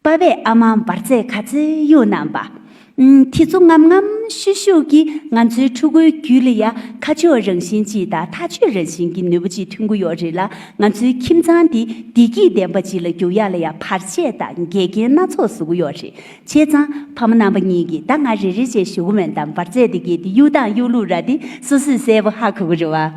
པ་ཕས་ཨ་མར་འབར་རྫས་ག་ཚོད་གཡུགས་གནང་བ། ཨུམ། དེ་ཚོ་ངམ་ངམ་ཤུགས་ཤུགས་ཀྱིས་ང་ཚོའི་ཕྲུ་གུའི་རྒྱུད་ལ་ཡ་ཁ་ཕྱོགས་རང་བཞིན་གཅིག་དང་ཐག་ཆོད་རང་བཞིན་གྱི་ནུས་པ་གཅིག་ཐོན་གྱི་ཡོད་རེད་ལ། ང་ཚོའི་ཁྱིམ་ཚང་འདི་བདེ་སྐྱིད་ལྡན་པ་ཅིག་ལ་འགྱུར་ཡག་ལ་ཡ་བར་ཆད་དང་འགལ་རྐྱེན་སྣ་ཚོགས་བཟོ་གི་ཡོད་རེད། བྱས་ཙང་ཕ་མ་རྣམ་པ་གཉིས་ཀྱིས། ད་ང་རེ་རེ་བྱས་ཞུ་གི་མིན། ད་འབར་རྫས་འདི་གས་དེ་གཡུག་སྟངས་གཡུག་ལུགས་ར་དེ་སོ་སོས་གསལ་པོ་ཧ་གོ་གི་རེད་བ།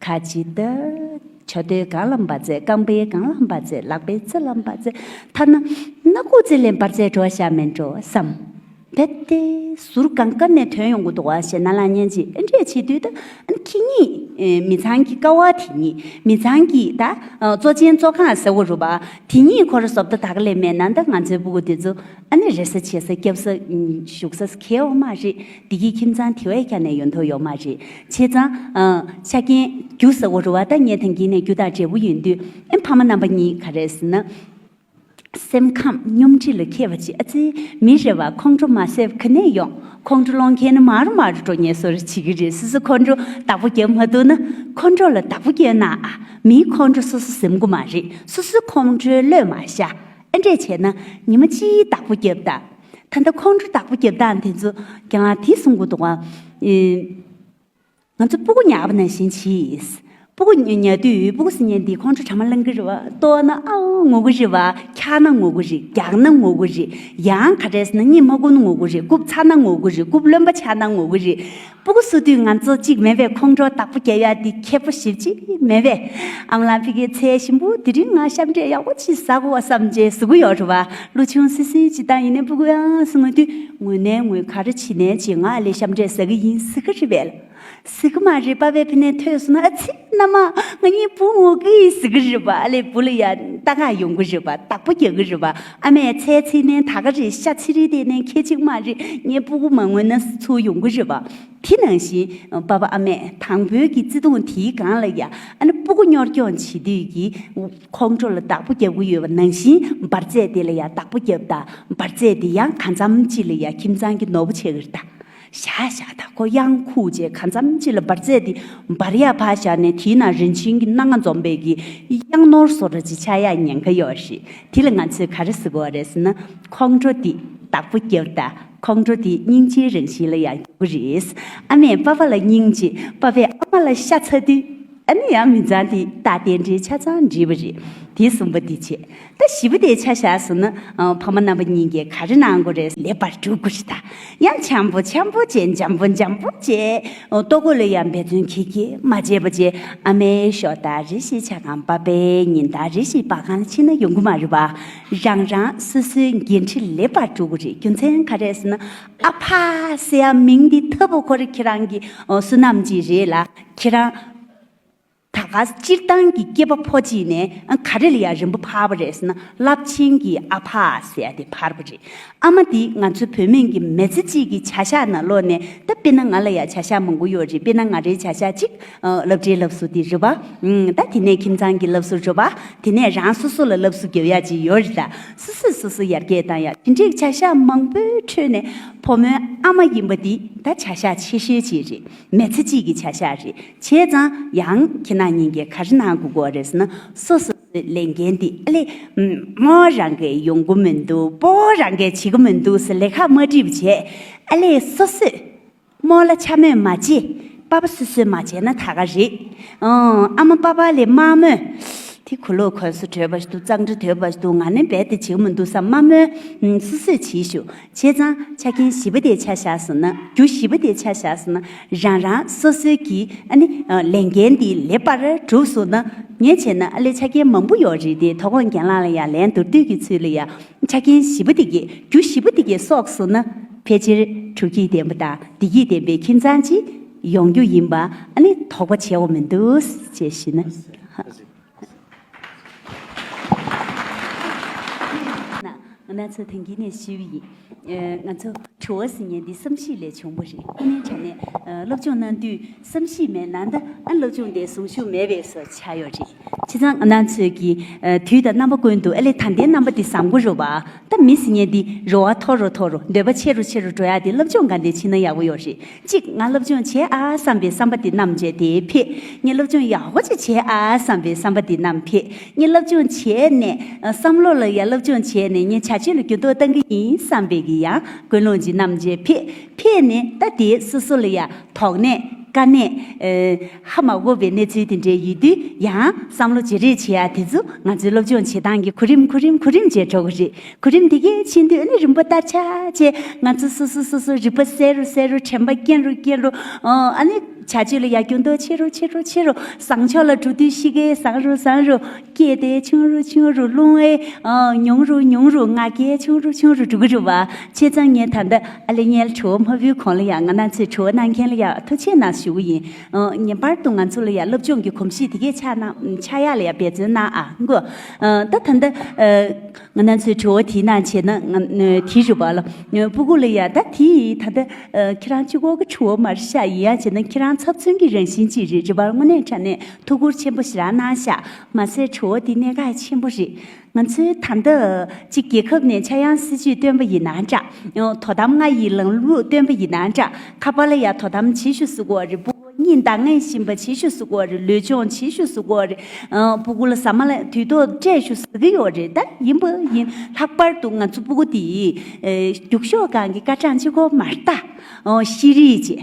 ཁ་ཅིག་ད། ཆ་རྡོའི་སྒང་ལ་འབར་རྫས། རྐང་པའི་སྒང་ལ་འབར་རྫས། ལག་པའི་རྩེ་ལ་འབར་རྫས། ཐ་ན་སྣ་ཁུག་རྩེ་ལ་འབར་རྫས་འགྲོ་བཞག་མེད་འགྲོ་བསམ། རྦད་དེ་ཟུར་གང་ག་ནས་ཐོན་ཡོང་གི་འདུག་བ་ཞེ་ན་ལ་ཉན་གྱིས། ཨེ་འདྲས་བྱེད་དུས་ད་ཨ་ནི་ཁྱེད་གཉིས་མི་ཚང་གི་ཀ་བ། དེ་གཉིས་མི་ཚང་གི་ད་གཙོ་ཆེན་གཙོ་རྐང་ཟེར་བ་རུ་བ། དེ་གཉིས་ཁོ་ར་བཟོ་ལྟ་དག་ལས་མེད་ན། ད་ང་ཚོའི་སྤུ་གུ་དེ་ཚོ་ཨ་ནི་རེ་ས་བྱེད་ས་སྐྱབས་ས་བཞུགས་ས་གལ་ཡོད་མ་རེད། བདེ་སྐྱིད་ཁྱིམ་ཚང་དེ་བས་ཀྱང་ནས་ཡོང་ཐབས་ཡོད་མ་རེད། བྱས་ཙང་། ཨ། ཆ་རྐྱེན་རྒྱུ་ཟེར་བ་རུ་བ། ད་ངས་ཐང་གིན་ནས་རྒྱུ་དང་འབྲས་བུ་ཡིན་དུས། ཨེ་ཕ་མ་རྣམ་པ་གཉིས་ག་རེ་ཟེར་ན། སེམས་ཁམས་སྙོམས་སྒྲིག་ལ་མཁས་པ་ཅིག་ཨ་ཙི་མི་རེད་བ། ཁོང་ཁྲོ་མ་ཟེར་ག་ནས་ཡོང་། ཁོང་ཁྲོ་སློང་མཁན་ནི་མར་མར་འགྲོ་ངེས་སོར་བྱེད་ཀྱི་རེད། སོ་སོ་ཁོང་ཁྲོ་བདག་པོ་རྒྱབ་མ་ཐུབ་ན། ཁོང་ཁྲོ་ལ་བདག་པོ་རྒྱབ་ན་ཨ། མིའི་ཁོང་ཁྲོ་སོ་སོ་ཟིན་གི་མ་རེད། སོ་སོའི་ཁོང་ཁྲོའི་བློས་མ་བཞག་ཨེ་འདྲས་བྱས་ན་ཉི་མ་གཅིག་བདག་པོ་རྒྱབ་ད། ད་ལྟ་ཁོང་ཁྲོ་བདག་པོ་རྒྱབ་སྟངས་དེ་ཚོ་རྒན་ལགས་དེ་གསུང་གི་འདུག་ག་ཨེ། ང་ཚོ་སྤུ་གུ་ཉར་བ་ནང་བཞིན་གྱིས། སྤུ་གུ་ཉར་དུས་སྤུ་གུ་ཟེར་མཁན་འདི་ཁོང་ཁྲོ་གྲ་མ་ལངས་གི་རེད་བ། ལྟོགས་ན་ཨའོ་ངུ་གི་རེད་བ། འཁྱག་ན་ངུ་གི་རེད། རྒྱགས་ན་ངུ་གི་རེད། ཡང་ག་རེ་ཟེར་ན་གཉིད་མ་ཁུག་ན་ངུ་གི་རེད། རྐུབ་ཚ་ན་ངུ་གི་རེད། རྐུབ་རློན་པ་ཆགས་ན་ངུ་གི་རེད། སྤུ་གུ་གསོ་དུས་ང་ཚོ་གཅིག་མེད་པས་ཁོང་ཁྲོ་བདག་པོ་རྒྱག་ཡ་འདི་ཁེ་པོ་ཞེ་པོ་ཅིག་མེད་པས། ཨ་མ་ལགས་ཕ་གིའི་ཚལ་ཞིམ་པོ་དེ་རིང་ང་ཤམ་འབྲས་ཡག་པོ་ཅིག་ཟ་དགོས་བསམ་བྱས་ཟ་གི་ཡོད་རེད་བ། ལོ་ཆུང་སི་སི་ཅིག་དང་ཡིན་ནའི་སྤུ་གུ་ཡང་སུ་ངུ་དུས་ངུས་ནའི་ངུས། ག་རེ་བྱས་ནའི་བྱས། ང་ཨ་ལས་ཤམ་འབྲས་ཟ་གི་ཡིན་ཟེར་གི་རེད་པས། ཟེར་གི་མ་རེད། པ་ཕས་ཕ་ནས་ཐོས་སོང་ན། ཨ་ཙི་མནའ་མ་ང་གཉིས་བུ་ངུ་གི་ཟེར་གི་རེད་པ། ཨ་ལས་བུ་ལ་ཡ་ལྟ་ག་ཡོང་གི་རེད་པ། བདག་པོ་རྒྱག་གི་རེད་པ། ཨ་མས་ཚལ་ཚིག་ནས་ད་ག་རེད། ཤ་ཚིག་རེད་དེ་ནས་ཁྱེད་ཅིག་མ་རེད། ངའི་སྤུ་གུ་མ་ངུས་ན་ཚུར་ཡོང་གི་རེད་པ། དེ་ནང་བཞིན་པ་ཕ་ཨ་མས་དང་པོའི་གི་བརྩེ་དུང་དེའི་སྒང་ལ་ཡ་ཨ་ནི་སྤུ་གུ་གཉོར་སྐྱོང་བྱེད་དུས་ཀྱི་ཁོང་ཁྲོ་ལ་བདག་པོ་རྒྱག་གི་ཡོད་པ་ནང་བཞིན་འབར་རྫས་དེ་ལ་ཡ་བདག་པོ་རྒྱབ་ད། འབར་རྫས་དེ་ཡང་གང་འཚམ་ཅིག་ལ་ཡ་ཁྱིམ་ཚང་གི་ནོར་བུ་ཆགས་ཀྱི་རེད་ད། བཞག་བཞག་ད། ཁོ་གཡང་ཁུག་བྱས་གང་འཚམ་ཅིག་ལ་འབར་རྫས་དེ་འབར་ཡ་ཕར་བཞག་ནས། དེའི་ནང་རིན་ཆེན་གྱི་སྣ་ལྔ་འཛོམས་པའི་གི་གཡང་ནོར་བཟོ་འདྲ་ཅིག་ཆགས་ཡ་ཉེན་ཁ་ཡོད་རེད། དེ་ལ་ང་ཚོས་ག་རེ་ཟེར་དགོས་རེད་ཟེར་ན། ཁོང་ཁྲོ་དེ་བདག་པོ་རྒྱབ་ད། ཁོང་ཁྲོ་དེ་སྙིང་རྗེའི་རང་བཞིན་ལ་ཡང་འགྱུར་གི་རེད། ཨ་མས་པ་ཕ་ལ་སྙིང་རྗེ། པ་ཕས་ཨ་མ་ལ་ཤ་ཚ་དུས། ཨ་ནི་ཡང་མི་ཚང་དེ་རྟགས་རྟེན་འབྲེལ་ཆ་ཚང་འགྲིག་པ་རེད། དེ་གསུམ་པ་དེ་བྱས། ད་བཞི་པ་དེ་ཆ་བཞག་སོང་ན། ཨ། ཕ་མ་རྣམ་པ་གཉིས་ཀས་ག་རེ་གནང་དགོས་རེད། ལེགས་པར་སྒྲུབ་དགོས་རེད་ད། ཡང་འཆམ་པོ་འཆམ་པོ་བྱས། འཇམ་པོ་འཇམ་པོ་བྱས། ཨོ། ལྟོ་གོས་ལ་ཡང་འབད་བརྩོན་གྱིས་ཀྱིས་མ་བྱས་པ་བྱས། ཨ་མའི་ཞོགས་ལྟ་རེ་ཞིག་ཆ་གང་། པ་ཕའི་ཉིན་ལྟ་རེ་ཞིག་པ་གང་ཕྱིན་ན་ཡོང་གི་མ་རེད་པ། རང་རང་སོ་སོའི་འགན་འཁྲི་ལེགས་པར་སྒྲུབ་དགོས་རེད། རྒྱུ་མཚན་ག་རེ་ཟེར་ན། ཨ་ཕ་ཟེར་ཡ་མིང་འདི་ཐབས་པོ་ཁོ་རེ་ཁྱེད་རང་གི་ཨོ་བསོད་ནམས་ཅིག་རེད་ལ། ཁྱེད་རང་ད་ག་སྤྱིར་བཏང་གི་སྐྱེས་པ་ཕོ་གཅིག་ནས་ཨ་ག་རེ་ལ་ཡ་རིམ་པ་འཕར་བ་རེད་ཟེར་ན། རླབས་ཆེན་གྱི་ཨ་ཕ་ཟེར་ཡ་དེ་འཕར་བ་རེད། ཨ་མ་དེ་ང་ཚོ་བུད་མེད་ཀྱི་མི་ཚེ་གཅིག་གི་བྱ་གཞག་ནང་ལོགས་ནས། ད་དཔེར་ན་ང་ལ་ཡ་བྱ་གཞག་མང་པོ་ཡོད་རེད། དཔེར་ན་ང་རའི་བྱ་གཞག་གཅིག་ཨ་སློབ་གྲྭའི་སློབ་གསོ་དེ་རེད་པ། ཨུམ། ད་དེ་ནས་ཁྱིམ་ཚང་གི་སློབ་གསོ་རེད་པ། དེ་ནས་རང་སོ་སོ་ལ་སློབ་གསོ་རྒྱབ་ཡ་ཅིག་ཡོད་རེད་ད། སོ་སོས་སོ་སོ་ཡར་རྒྱས་བཏང་ཡ། དེ་འདྲའི་བྱ་གཞག་མང་པོའི་ཁྲོད་ནས་ཕོ་མོའི་ཨ་མ་ཡིན་པ་འདི་ད་བྱ་གཞག་ཆེ་ཤོས་ཅིག་རེད། མི་ཚེ་གཅིག་གི་བྱ་གཞག་རེད། བྱས་ཙང་ཡང་ཁྱེད་རང་གཉིས་ཀས་ག་རེ་གནང་དགོས་ཀྱི་ཡོད་རེད་ཟེར་ན། སོ་སོ་སོའི་ལས་འགན་འདི་ཨ་ལས་མོ་རང་གིས་ཡོང་གི་མི་འདུག་པོ་རང་གིས་བྱེད་ཀྱི་མི་འདུག་ཟེར་ལས་ཀ་མ་སྒྲིག་པ་བྱས། ཨ་ལས་སོ་སོས་མོ་ལ་འཕྱ་སྨོད་མ་བྱེད། པ་ཕ་སོ་སོས་མ་བྱས་ན་ད་ག་རེད། ཨང་། ཨ་མ་པ་ཕ་ལ་མ་སྨོད། དེ་གོས་ལོག་གོན་ས་དོད་པ་ཞིག་འདུག་གཙང་སྦྲ་དོད་པ་ཞིག་འདུག་ང་ནི་རྦད་དེ་བྱེད་ཀྱི་མི་འདུག་བསམ་མ་སྨོད། ཨང་། སོ་སོས་བྱེད་ཤོག་བྱས་ཙང་ཆ་རྐྱེན་བཞི་པ་དེ་ཆ་བཞག་སོང་ན། རྒྱུ་བཞི་པ་དེ་ཆ་བཞག་སོང་ན། རང་རང་སོ་སོའི་གི་ཨ་ནི་ལས་འགན་འདི་ལེགས་པར་གྲུབ་སོང་ན། ངས་བྱས་ན་ཨ་ལས་ཆ་རྐྱེན་མང་པོ་ཡོད་རེད་དེ། དོ་དགོང་རྒན་ལགས་ལ་ཡང་ལན་མདོར་བསྡུས་ཀྱི་ཚུལ་ལ་ཡང་ཆ་རྐྱེན་བཞི་པོ་དེ་གས། རྒྱུ་བཞི་པོ་དེ་གས་གསོག་སོང་ན། ཕལ་ཆེར་སྤྲོ་སྐྱིད་ལྡན་པ་དང་བདེ་སྐྱིད་ལྡན་པའི་ཁྱིམ་ཚང་ཅིག་ཡོང་རྒྱུ་ཡིན་པ་ཨ་ནི་དོགས་པ་བྱེད་དགོས་མི་འདུག་ཅེས་ཞུས་ན། ང་ཚོ་དེང་གི་ནས་ཞུས་པ་ཡིན། ཨ། ང་ཚོ་དྲི་བ་ཟེར་མཁན་འདི་བསམ་གཞིག་ལས་བྱུང་བ་རེད། ཁོ་ནའི་དྲ་ནས་ཨ་སློབ་སྦྱོང་གནང་དུས་བསམ་གཞིག་མེད་ན། ད་ཨ་སློབ་སྦྱོང་དེ་གཟུངས་གཞུག་མེད་པའི་བཟོ་ཆགས་ཡོད་རེད། བྱས་ བྱས་ཙང་ང་རང་ཚོས་ཀྱི་ཨ་དུས་དང་རྣམ་པ་ཀུན་ཏུ་ཨ་ལས་ད་ལྟའི་རྣམ་པ་འདི་བཟང་པོ་རེད་བ། ད་མི་ཟེར་མཁན་འདི་རེ་བ་མཐོ་རུ་མཐོ་རུ་འདོད་པ་ཆེ་རུ་ཆེ་རུ་འགྲོ་ཡག་འདི་སློབ་སྦྱོང་ག་འདྲ་བྱེད་ན་ཡག་པོ་ཡོད་རེད། གཅིག་ང་སློབ་སྦྱོང་བྱེད་ཨ་བསམ་པའི་བསམ་པ་འདི་བསྣམས་བྱས་དེ་ཕེབས། ངས་སློབ་སྦྱོང་ཡག་པོ་ཅིག་བྱེད་ཨ་བསམ་པའི་བསམ་པ་འདི་བསྣམས་ཕེབས། ངས་སློབ་སྦྱོང་བྱས་ནས་ཨ་བསམ་བློ་ལ་ཡ་སློབ་སྦྱོང་བྱས་ནས་ངས་བྱ་སྤྱོད་ལ་འགྱུར་ལྡོག་གཏང་གི་ཡིན་བསམ་པའི་གི་ཡང་ཀུན་སློང་ཅིག་བསྣམས་བྱས་ཕེབས། ཕེབས་ནས་ད་དེ་སོ་སོ་ལ་ཡ་དོགས་གནས་དཀའ་གནས་ཨ་ཧ་མ་གོ་བའི་གནས་ཚུལ་དེ་འདྲ་ཡོད་དུས་ཡང་བསམ་བློ་བརྗེ་རེས་བྱེད་ཡ་དེ་ཚོ་ང་ཚོའི་སློབ་སྦྱོང་བྱེད་སྟངས་ཀྱི་གོ་རིམ་གོ་རིམ་གོ་རིམ་བྱས་འགྲོ་གི་རེད། གོ་རིམ་དེ་གས་ཕྱིན་དུས་ཨ་ནི་རིམ་པ་ལྟར་ཆགས་བྱས་ང་ཚོ་སོ་སོ་སོ་སོ་རིག་པ་གསལ་རུ་གསལ་རུ་དྲན་པ་སྐྱེན་རུ་སྐྱེན་རུ། ཨ་ནི་བྱ་སྤྱོད་ལ་ཡར་རྒྱུག་མདོག་ཆེ་རུ་ཆེ་རུ་ཆེ་རུ། བཟང་ཕྱོགས་ལ་འགྲོ་དུས་གཤིས་ཀའི་བཟང་རུ་བཟང་རུ། སྐད་དེ་ཆུང་རུ་ཆུང་རུ། རླུང་ཨེ་ཉུང་རུ་ཉུང་རུ། ང་རྒྱལ་ཆུང་རུ་ཆུང་རུ་འགྲོ་གི་རེད་བ། བྱས་ཙང་ངས་ད་ལྟ་ཨ་ལེ་ཉལ་དྲི་བ་མ་ཕུལ་གོང་ལ་ཡང་ང་རང་ཚོའི་དྲི་བ་གནང་མཁན་ལ་ཡང་ཐུགས་རྗེ་གནང་ཞུ་གི་ཡིན། ངེས་པར་དུ་ང་ཚོ་ལ་ཡང་སློབ་སྦྱོང་གི་གོམས་གཤིས་དེ་གས་ཆགས་གནང་ཆགས་ཡག་ལ་ཡང་འབད་བརྩོན་གནང་ཨ་མགོ། ད་ད་ལྟ། ང་རང་ཚོའི་དྲི་བ་དེའི་ནང་བྱས་ན་ང་དེ་རེད་བ་ལ། སྤུ་གུ་ལ་ཡ་ད་དེ་ད་ལྟ་ཁྱེད་རང་གཅིག་པོ་གི་དྲི་བ་མ་རེད་ཤག་ཡིན་ཡང་བྱས་ན་ཁྱེད་རང་ཚབ་མཚོན་གྱི་རང་བཞིན་ཅིག་རེད། རེད་བ། དངོས་གནས་དྲང་གནས་ཐུགས་ཁུར་ཆེན་པོ་ཞེ་དྲག་གནང་ཤག་མ་ཟད་དྲི་བ་དེ་གནད་འགག་ཆེན་པོ་རེད། ང་ཚོའི་ད་ལྟ་གཅིག་རྒྱལ་ཁབ་ནས་ཆག་ཡང་སྲིད་ཇུས་བཏོན་པ་ཡིན་ན་འདྲ། དོ་དམ་ལྔ་ཡི་ལམ་ལུགས་བཏོན་པ་ཡིན་ན་འདྲ། ཁ་པར་ལ་ཡ་དོ་དམ་བྱེད་ཤུགས་སུ་གོ་རེད། སྤུ་གཉིད་འདང་ངེས་བཞིན་པ་བྱེད་ཤུགས་སུ་དགོས་རེད། ལུས་སྦྱོང་བྱེད་ཤུགས་སུ་དགོས་རེད། ཨ་སྤུ་གུ་ལ་ཟ་མ་ལ་དུས་ཐོག་སྤྲད་ཤུགས་ཟེར་གི་ཡོད་རེད། ད་ཡིན་པ་ཡིན། ལྷག་པར་དུ་ང་ཚོ་སྤུ་གུ་དེ་ཨེ་རྒྱུགས་ཤོག་སྒང་གི་སྐར་གྲངས་གཅིག་པོ་མ་རེད་ད། ཨོ་ཤེས་རིག་བྱས།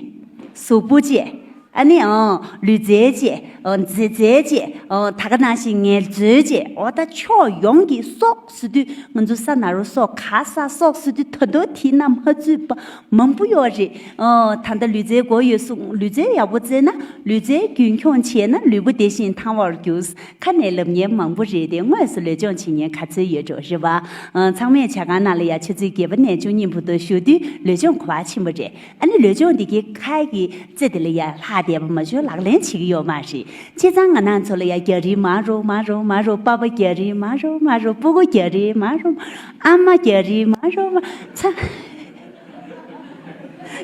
གཟུགས་པོ་བྱས། ཨ་ནི་ཨང་ལུས་རྩལ་བྱས། ཨོ་མཛེས་རྩལ་བྱས། ཨོ་ད་ག་ནང་བཞིན་ངལ་རྩོལ་བྱས། ཨོ་ད་ཕྱོགས་ཡོངས་ཀྱི་སྲོག་ཟེར་དུས་ང་ཚོ་ས་ན་རོ་སྲོག་ག་ས་སྲོག་ཟེར་དུས་ད་དུང་དེ་ན་མ་ཚུད་པ་མང་པོ་ཡོད་རེད། ཨོ་ད་ལྟ་ལུས་རྩལ་དགོས་ཡོད་གསུངས། ལུས་རྩལ་ཡག་པོ་རྩེས་ན་ལུས་རྩལ་རྒྱུན་འཁྱོངས་བྱས་ན་ལུས་པོ་བདེ་ཞིང་ཐང་བར་འགྱུར། ཁ་ནས་ལབ་མཁན་མང་པོ་རེད་དེ་དངོས་སུ་ལུས་སྦྱོང་བྱེད་མཁན་ག་ཚོད་ཡོད་འགྲོ་རེད་བ། ཨ་ཚང་མས་ཇ་ཁང་ནང་ལ་ཡ་ཆུ་ཚོད་བརྒྱད་པ་ནས་བཅུ་གཉིས་བར་དུ་བཞུགས་དུས་ལུས་སྦྱོང་གོ་བ་ཆེན་པོ་རེད། ཨ་ནི་ལུས་སྦྱོང་འདི་གའི་ཁ་གི་རྩེ་དེ་ལ་ཡ་ལྷག་བསྡད་པ་མ་བྱུང་ལག་ལེན་བྱེད་ཀྱི་ཡོད་མ་རེད། བྱས་ཙང་ང་རང་ཚོ་ལ་ཡ་རྒྱག་རེས་མ་རོགས་མ་རོགས་མ་རོགས། པ་ཕ་རྒྱག་རེས་མ་རོགས་མ་རོགས། སྤུ་གུ་རྒྱག་རེས་མ་རོགས། ཨ་མ་རྒྱག་རེས་མ་རོགས་མ་ཚ།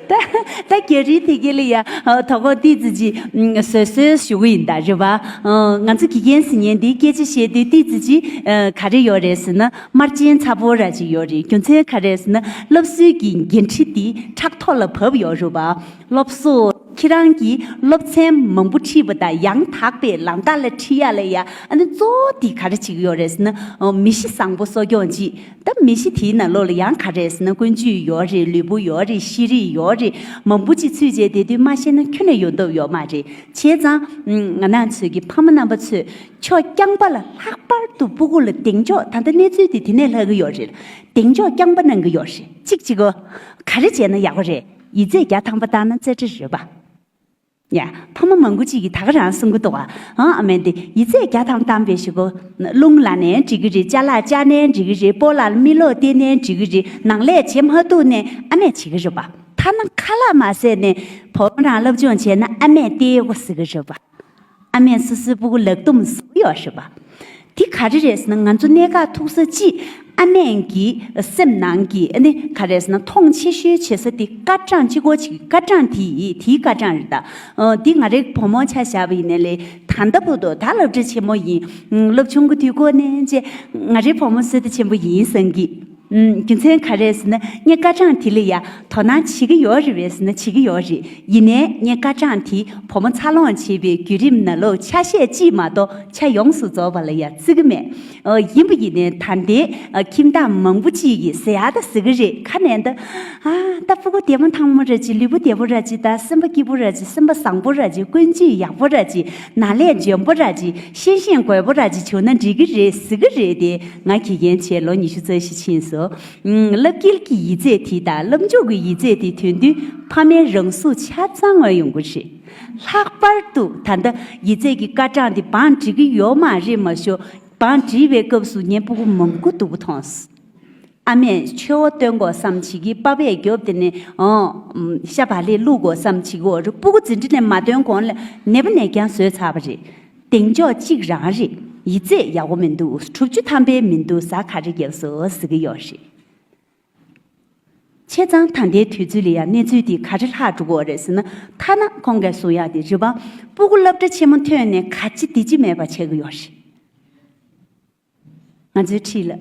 ད་ད་རྒྱག་རེས་དེ་གའི་ལ་ཡ་དོ་དགོང་ཏི་ཙི་ཅི་བཟོད་གསོལ་ཞུ་གི་ཡིན་ད་རེད་བ། ང་ཚོ་དགེ་རྒན་ཟེར་མཁན་འདི་སྐད་ཆ་བཤད་དུས་ཏི་ཙི་ཅི་ག་རེ་ཡོད་རེད་ཟེར་ན། དམར་རྗེན་ཚ་པོ་ར་ཅིག་ཡོད་རེད། རྒྱུ་མཚན་ག་རེ་ཟེར་ན་སློབ་གསོའི་གི་འགན་འཁྲི་དེ་ཕྲག་ཐོག་ལ་བབས་ཡོད་རེད་བ། སློབ་གསོ་ཁྱེད་རང་གིས་སློབ་ཚན་མང་པོ་ཁྲིད་པ་དང་ཡང་དག་པའི་ལམ་ཁ་ལ་ཁྲིད་ཡ་ལ་ཡ་ཨ་ནི་གཙོ་བོ་དེ་ག་རེ་བྱེད་ཀྱི་ཡོད་རེད་ཟེར་ན། མི་གཤིས་བཟང་པོ་གསོ་སྐྱོང་བྱེད། ད་མི་གཤིས་དེའི་ནང་ལོགས་ལ་ཡང་ག་རེ་ཟེར་ན་ཀུན་སྤྱོད་ཡོད་རེད། ལུས་པོ་ཡོད་རེད། ཤེས་རིག་ཡོད་རེད། མང་པོ་ཅིག་ཚུད་བྱས་བསྡད་དུས་མ་ཤེས་ན་ཁྱོན་ནས་ཡོང་ཐབས་ཡོད་མ་རེད། བྱས་ཙང་ང་རང་ཚོའི་གི་ཕ་མ་རྣམ་པ་ཚོས་ཕྱོགས་རྐྱང་པ་ལ་ལྷག་པར་དུ་སྤུ་གུ་ལ་གདེང་འཇོག་ད་ལྟ་གནས་ཚུལ་དེ་དེ་ནས་ལྷག་གི་ཡོད་རེད། གདེང་འཇོག་རྐྱང་པ་གནང་གི་ཡོད་རེད། གཅིག་གཅིག་གོ། ག་རེ་བྱས་ན་ཡག་པོ་རེད། ཡིག་ཚད་བརྒྱ་ཐམ་པ་བཏང་ན་རྩེ་གྲས་རེད་པ། ཡ། ཕ་མ་མང་པོ་ཅིག་གིས་ད་ག་རང་གསུང་གི་འདུག་ཨ། ཨ་མས་འདི་ཡིག་ཚད་བརྒྱ་ཐམ་བཏང་པའི་ཞུ་གོ། རླུང་ལ་ནས་འགྲིག་གི་རེད། ཅ་ལག་ཅ་ནས་འགྲིག་གི་རེད། སྤོ་ལགས་མི་ལོག་སྟེར་ནས་འགྲིག་གི་རེད། ནང་ལས་བྱེད་མ་ཐུབ་ནས་ཨ་མས་བྱེད་གི་རེད་པ། ཐ་ན་ཁ་ལག་མ་ཟས་ནས་བུ་མོ་རང་སློབ་སྦྱོང་བྱས་ན་ཨ་མས་སྟེར་དགོས་ཟེར་གི་རེད་པ། ཨ་མས་སོ་སོའི་སྤུ་གུ་ལག་རྡུམ་བཟོ་གི་ཡོད་རེད་པ། དེ་ག་རེ་རེད་ཟེར་ན་ང་ཚོ་གནད་འགག་ཐུག་ས་ཅིག་ཨ་མས་ཀྱི་སེམས་ནང་གི་ཨ་ནི་ག་རེ་ཟེར་ན་མཐོང་ཆེ་ཤོས་བྱེད་ས་དེ་སྐར་གྲངས་གཅིག་པོ་ཅིག་སྐར་གྲངས་དེ་དེའི་སྐར་གྲངས་རེད་ད། ཨ་འདི་ང་རའི་བུ་མོ་ཆ་བཞག་པ་ཡིན་ནའི་ལས་ད་ལྟ་བར་དུ་ད་སློབ་གྲྭ་ཆེན་མོ་ཡིན། ཨ་སློབ་ཆུང་གི་དུས་སྐབས་ནས་བྱས་ང་རའི་བུ་མོ་བསོད་བདེ་ཆེན་པོ་ཡིན་བསམ་གི། ཨུམ། རྒྱུ་མཚན་ག་རེ་ཟེར་ན་ངས་སྐར་གྲངས་དེ་ལ་ཡ་དོ་སྣང་བྱེད་ཀྱི་ཡོད་རེད་པས་ཟེར་ན་བྱེད་ཀྱི་ཡོད་རེད། ཡིན་ནའི་ངས་སྐར་གྲངས་དེ་བུ་མོ་འཚར་ལོངས་བྱེད་པའི་བརྒྱུད་རིམ་ནང་ལོགས་ཆ་ཤས་གཅིག་མ་གཏོགས་ཆ་ཡོངས་སུ་རྫོགས་པ་ལ་ཡ་བརྩི་གི་མེད། ཨོ་ཡིན་པ་ཡིན་ནའི་ད་ལྟའི་ཨ་ཁྱིམ་བདག་མང་པོ་ཅིག་གིས་ཟེར་ཡག་ད་ཟེར་གི་རེད། ཁ་ནས་ད་ཨ་ད་སྤུ་གུ་བདེ་མོ་ཐང་མོ་ར་ཅིག་ལུས་པོ་བདེ་པོ་ར་ཅིག་ད་སེམས་པ་སྐྱིད་པོ་ར་ཅིག་སེམས་པ་བཟང་པོ་ར་ཅིག་ཀུན་སྤྱོད་ཡག་པོ་ར་ཅིག་ནང་ལས་འཇོན་པོ་ར་ཅིག་ཤེས་བཞིན་རྒོད་པོ་ར་ཅིག་བྱུང་ན་འགྲིག་གི་རེད་ཟེར་གི་རེད་དེ། ང་དགེ་རྒན་བྱས་ལོ་ཉི་ཤུ་རྩ་བཞི་ཕྱིན་སོང་། ཨུམ། བསླབ་སྐྱེལ་གྱི་ཡིག་ཚད་དེ་དང་བསླབ་འཇུག་གི་ཡིག་ཚད་དེ་ཐོན་དུས་ཕ་མའི་རང་ཤུགས་ཆ་ཚང་ངོས་ཡོང་གི་རེད། ལྷག་པར་དུ་ད་ལྟ་ཡིག་ཚད་ཀྱི་སྐར་གྲངས་དེ་བང་སྒྲིག་གི་ཡོད་མ་རེད་མ་ཤོ། བང་སྒྲིག་པའི་སྐབས་སུ་ངའི་སྤུ་གུ་མང་པོ་སྡུག་པོ་མཐོང་སོང་། ཨ་མས་མཆོད་པ་འདོན་དགོས་བསམ་བྱེད་ཀྱི། པ་ཕས་རྒྱོབ་དེ་ནས་ཨོ་ཤ་བག་ལེབ་བླུག་དགོས་བསམ་བྱེད་ཀྱི། འོ་རེད། སྤུ་གུ་འཛིན་གྲྭ་ནས་མ་ཐོན་གོང་ལ་ནད་པ་ནས་ཀྱང་བཟོས་ཚར་བ་རེད། གདེང་འཇོག་གཅིག་རང་རེད། ཡིག་ཚད་ཡག་པོ་མི་འདུག་དྲུག་ཅུ་ཐམ་པའི་མི་འདུག་ཟ་ག་རེ་བརྒྱབ་སོང་ཟེར་གྱི་ཡོད་རེད། བྱས་ཙང་ད་ལྟའི་དུས་ཚོད་ལ་ཡང་གནས་ཚུལ་འདི་ག་རེ་ལྷག་འགྲོ་གི་ཡོད་རེད་ཟེར་ན། ཐ་ན་ཁོང་གིས་གསུང་ཡག་དེ་རེད་པ། སྤུ་གུ་སློབ་གྲྭ་ཆེན་མོ་ཐོན་ནས་ག་ཅི་འདི་ཅི་མེད་པ་བྱེད་ཀྱི་ཡོད་རེད། ང་ཚོའི་འཁྲིས་ལ་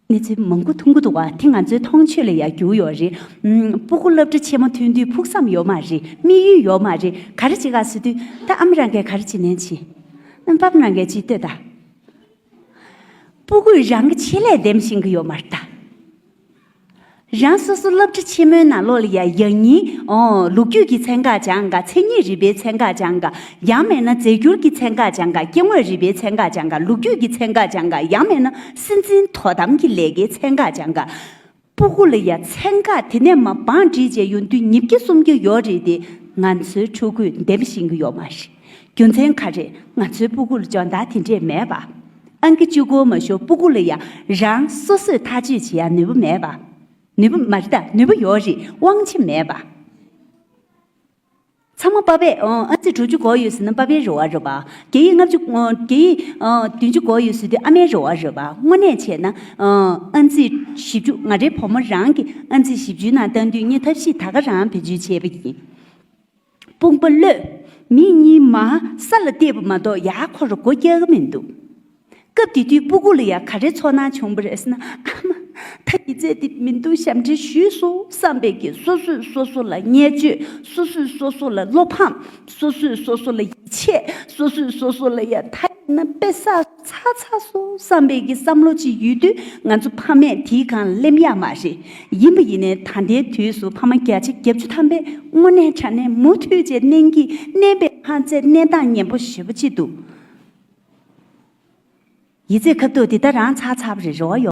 གནས་ཚུལ་མང་པོ་མཐོང་གི་འདུག་བ། དེ་ང་ཚོའི་མཐོང་ཆོས་ལ་ཡང་འགྱུར་ཡོད་རེད། ཨུམ། སྤུ་གུ་སློབ་གྲྭ་ཆེན་མོ་ཐོན་དུས་ཕུགས་བསམ་ཡོད་མ་རེད། དམིགས་ཡུལ་ཡོད་མ་རེད། ག་རེ་བྱེད་ག་ཟེར་དུས་ད་ཨ་མ་རང་གིས་ག་རེ་བྱེད་ནའི་བྱེད། ཨ་པ་ཕ་རང་གིས་ཅིག་ལྟོས་ད། སྤུ་གུས་རང་གི་ཆེད་ལས་འདེམས་ཤེས་ཀྱི་ཡོད་མ་རེད་ད། རང་སོ་སོ་སློབ་གྲྭ་ཆེན་མོའི་ནང་ལོགས་ལ་ཡ་ཡང་སྙིང་ཨོ་ལོ་རྒྱུས་ཀྱི་ཚན་ཁག་སྦྱང་ག། མཚན་ཉིད་རིག་པའི་ཚན་ཁག་སྦྱང་ག། ཡང་མེད་ན་རྫས་འགྱུར་གྱི་ཚན་ཁག་སྦྱང་ག། སྐྱེ་དངོས་རིག་པའི་ཚན་ཁག་སྦྱང་ག། ལོ་རྒྱུས་ཀྱི་ཚན་ཁག་སྦྱང་ག། ཡང་མེད་ན་སྲིད་འཛིན་དོ་དམ་གྱི་ལས་ཀའི་ཚན་ཁག་སྦྱང་ག། སྤུ་གུ་ལ་ཡ་ཚན་ཁག་དེ་ནས་མ་བང་བསྒྲིགས་བྱས་ཡོང་དུས་ཉིས་བརྒྱ་སུམ་བརྒྱ་ཡོད་རེད་དེ། ང་ཚོའི་ཕྲུ་གུས་འདེམས་ཤེས་ཀྱི་ཡོད་མ་རེད། རྒྱུ་མཚན་ག་རེ། ང་ཚོའི་སྤུ་གུ་ལ་སྦྱོང་བརྡར་དེ་འདྲས་མེད་པ། ཨང་ཀི་གཅིག་པོ་མ་ཤོར་སྤུ་གུ་ལ་ཡ་རང་སོ་སོས་ཐག་གཅོད་བྱེད་ཡ་ནུས་པ་མེད་པ། ནུས་པ་མ་རེད་ད། ནུས་པ་ཡོད་རེད། དབང་ཆ་མེད་པ། ཚང་མ་པ་ཕས་ཨང་རྩིས་དྲུག་ཅུ་གོ་ཡོད་ཟེར་ན་པ་ཕའི་རེ་བ་རེད་པ། རྒྱ་ཡིག་ལྔ་བཅུ་རྒྱ་ཡིག་བདུན་ཅུ་གོ་ཡོད་ཟེར་དུས་ཨ་མའི་རེ་བ་རེད་པ། དངོས་གནས་བྱས་ན་ཨང་རྩིས་བཞི་བཅུ། ང་རའི་བུ་མོ་རང་གིས་ཨང་རྩིས་བཞི་བཅུའི་ནང་བཏང་དུས་ངས་ཐབས་ཤེས་ད་ག་རང་བེད་སྤྱོད་བྱས་པ་ཡིན། དཔུང་པ་གློད། མི་གཉིས་མར་ས་ལ་བལྟས་པ་མ་གཏོགས་ཡར་འཁོར་སྒོ་རྒྱག་གི་མི་འདུག་སྐབས་དེ་དུས་སྤུ་གུ་ལ་ཡ་ག་རེ་ཚོར་སྣང་བྱུང་བ་རེད་ཟེར་ན། ཨ་མ། ད་ཡིག་ཚད་དེ་མི་འདུག་ཞབས་འདྲེན་ཞུས་སོང་བསམ་པའི་གི། སོ་སོས་སོ་སོ་ལ་བརྙས་བཅོས། སོ་སོས་སོ་སོ་ལ་བློ་ཕམ། སོ་སོས་སོ་སོ་ལ་ཡིད་ཆད། སོ་སོས་སོ་སོ་ལ་ཡ་ད་ཡིན་ན་དཔེ་བསགས་ཚར་ཚར་སོང་བསམ་པའི་གི་བསམ་བློ་ཅིག་ཡོད་དུས་ང་ཚོ་ཕ་མས་དེའི་སྒང་སླེབས་ཡག་མ་རེད། ཡིན་པ་ཡིན་ནའི་ད་ལྟའི་དུས་སུ་ཕ་མ་བརྒྱ་ཆ་བརྒྱད་ཅུ་ཐམ་པས་དངོས་གནས་དྲང་གནས་མུ་མཐུད་བྱས་གནོན་གྱིས་གནོན་པའི་ཕན་ཚད་གནས་སྟངས་ངན་པོ་ཞེ་པོ་ཅིག་འདུག་ཡིག་ཚད་ཁ་ཐུག་དེ་ད་རང་ཚར་ཚར་བ་རེད། རེ་བ་ཡོད།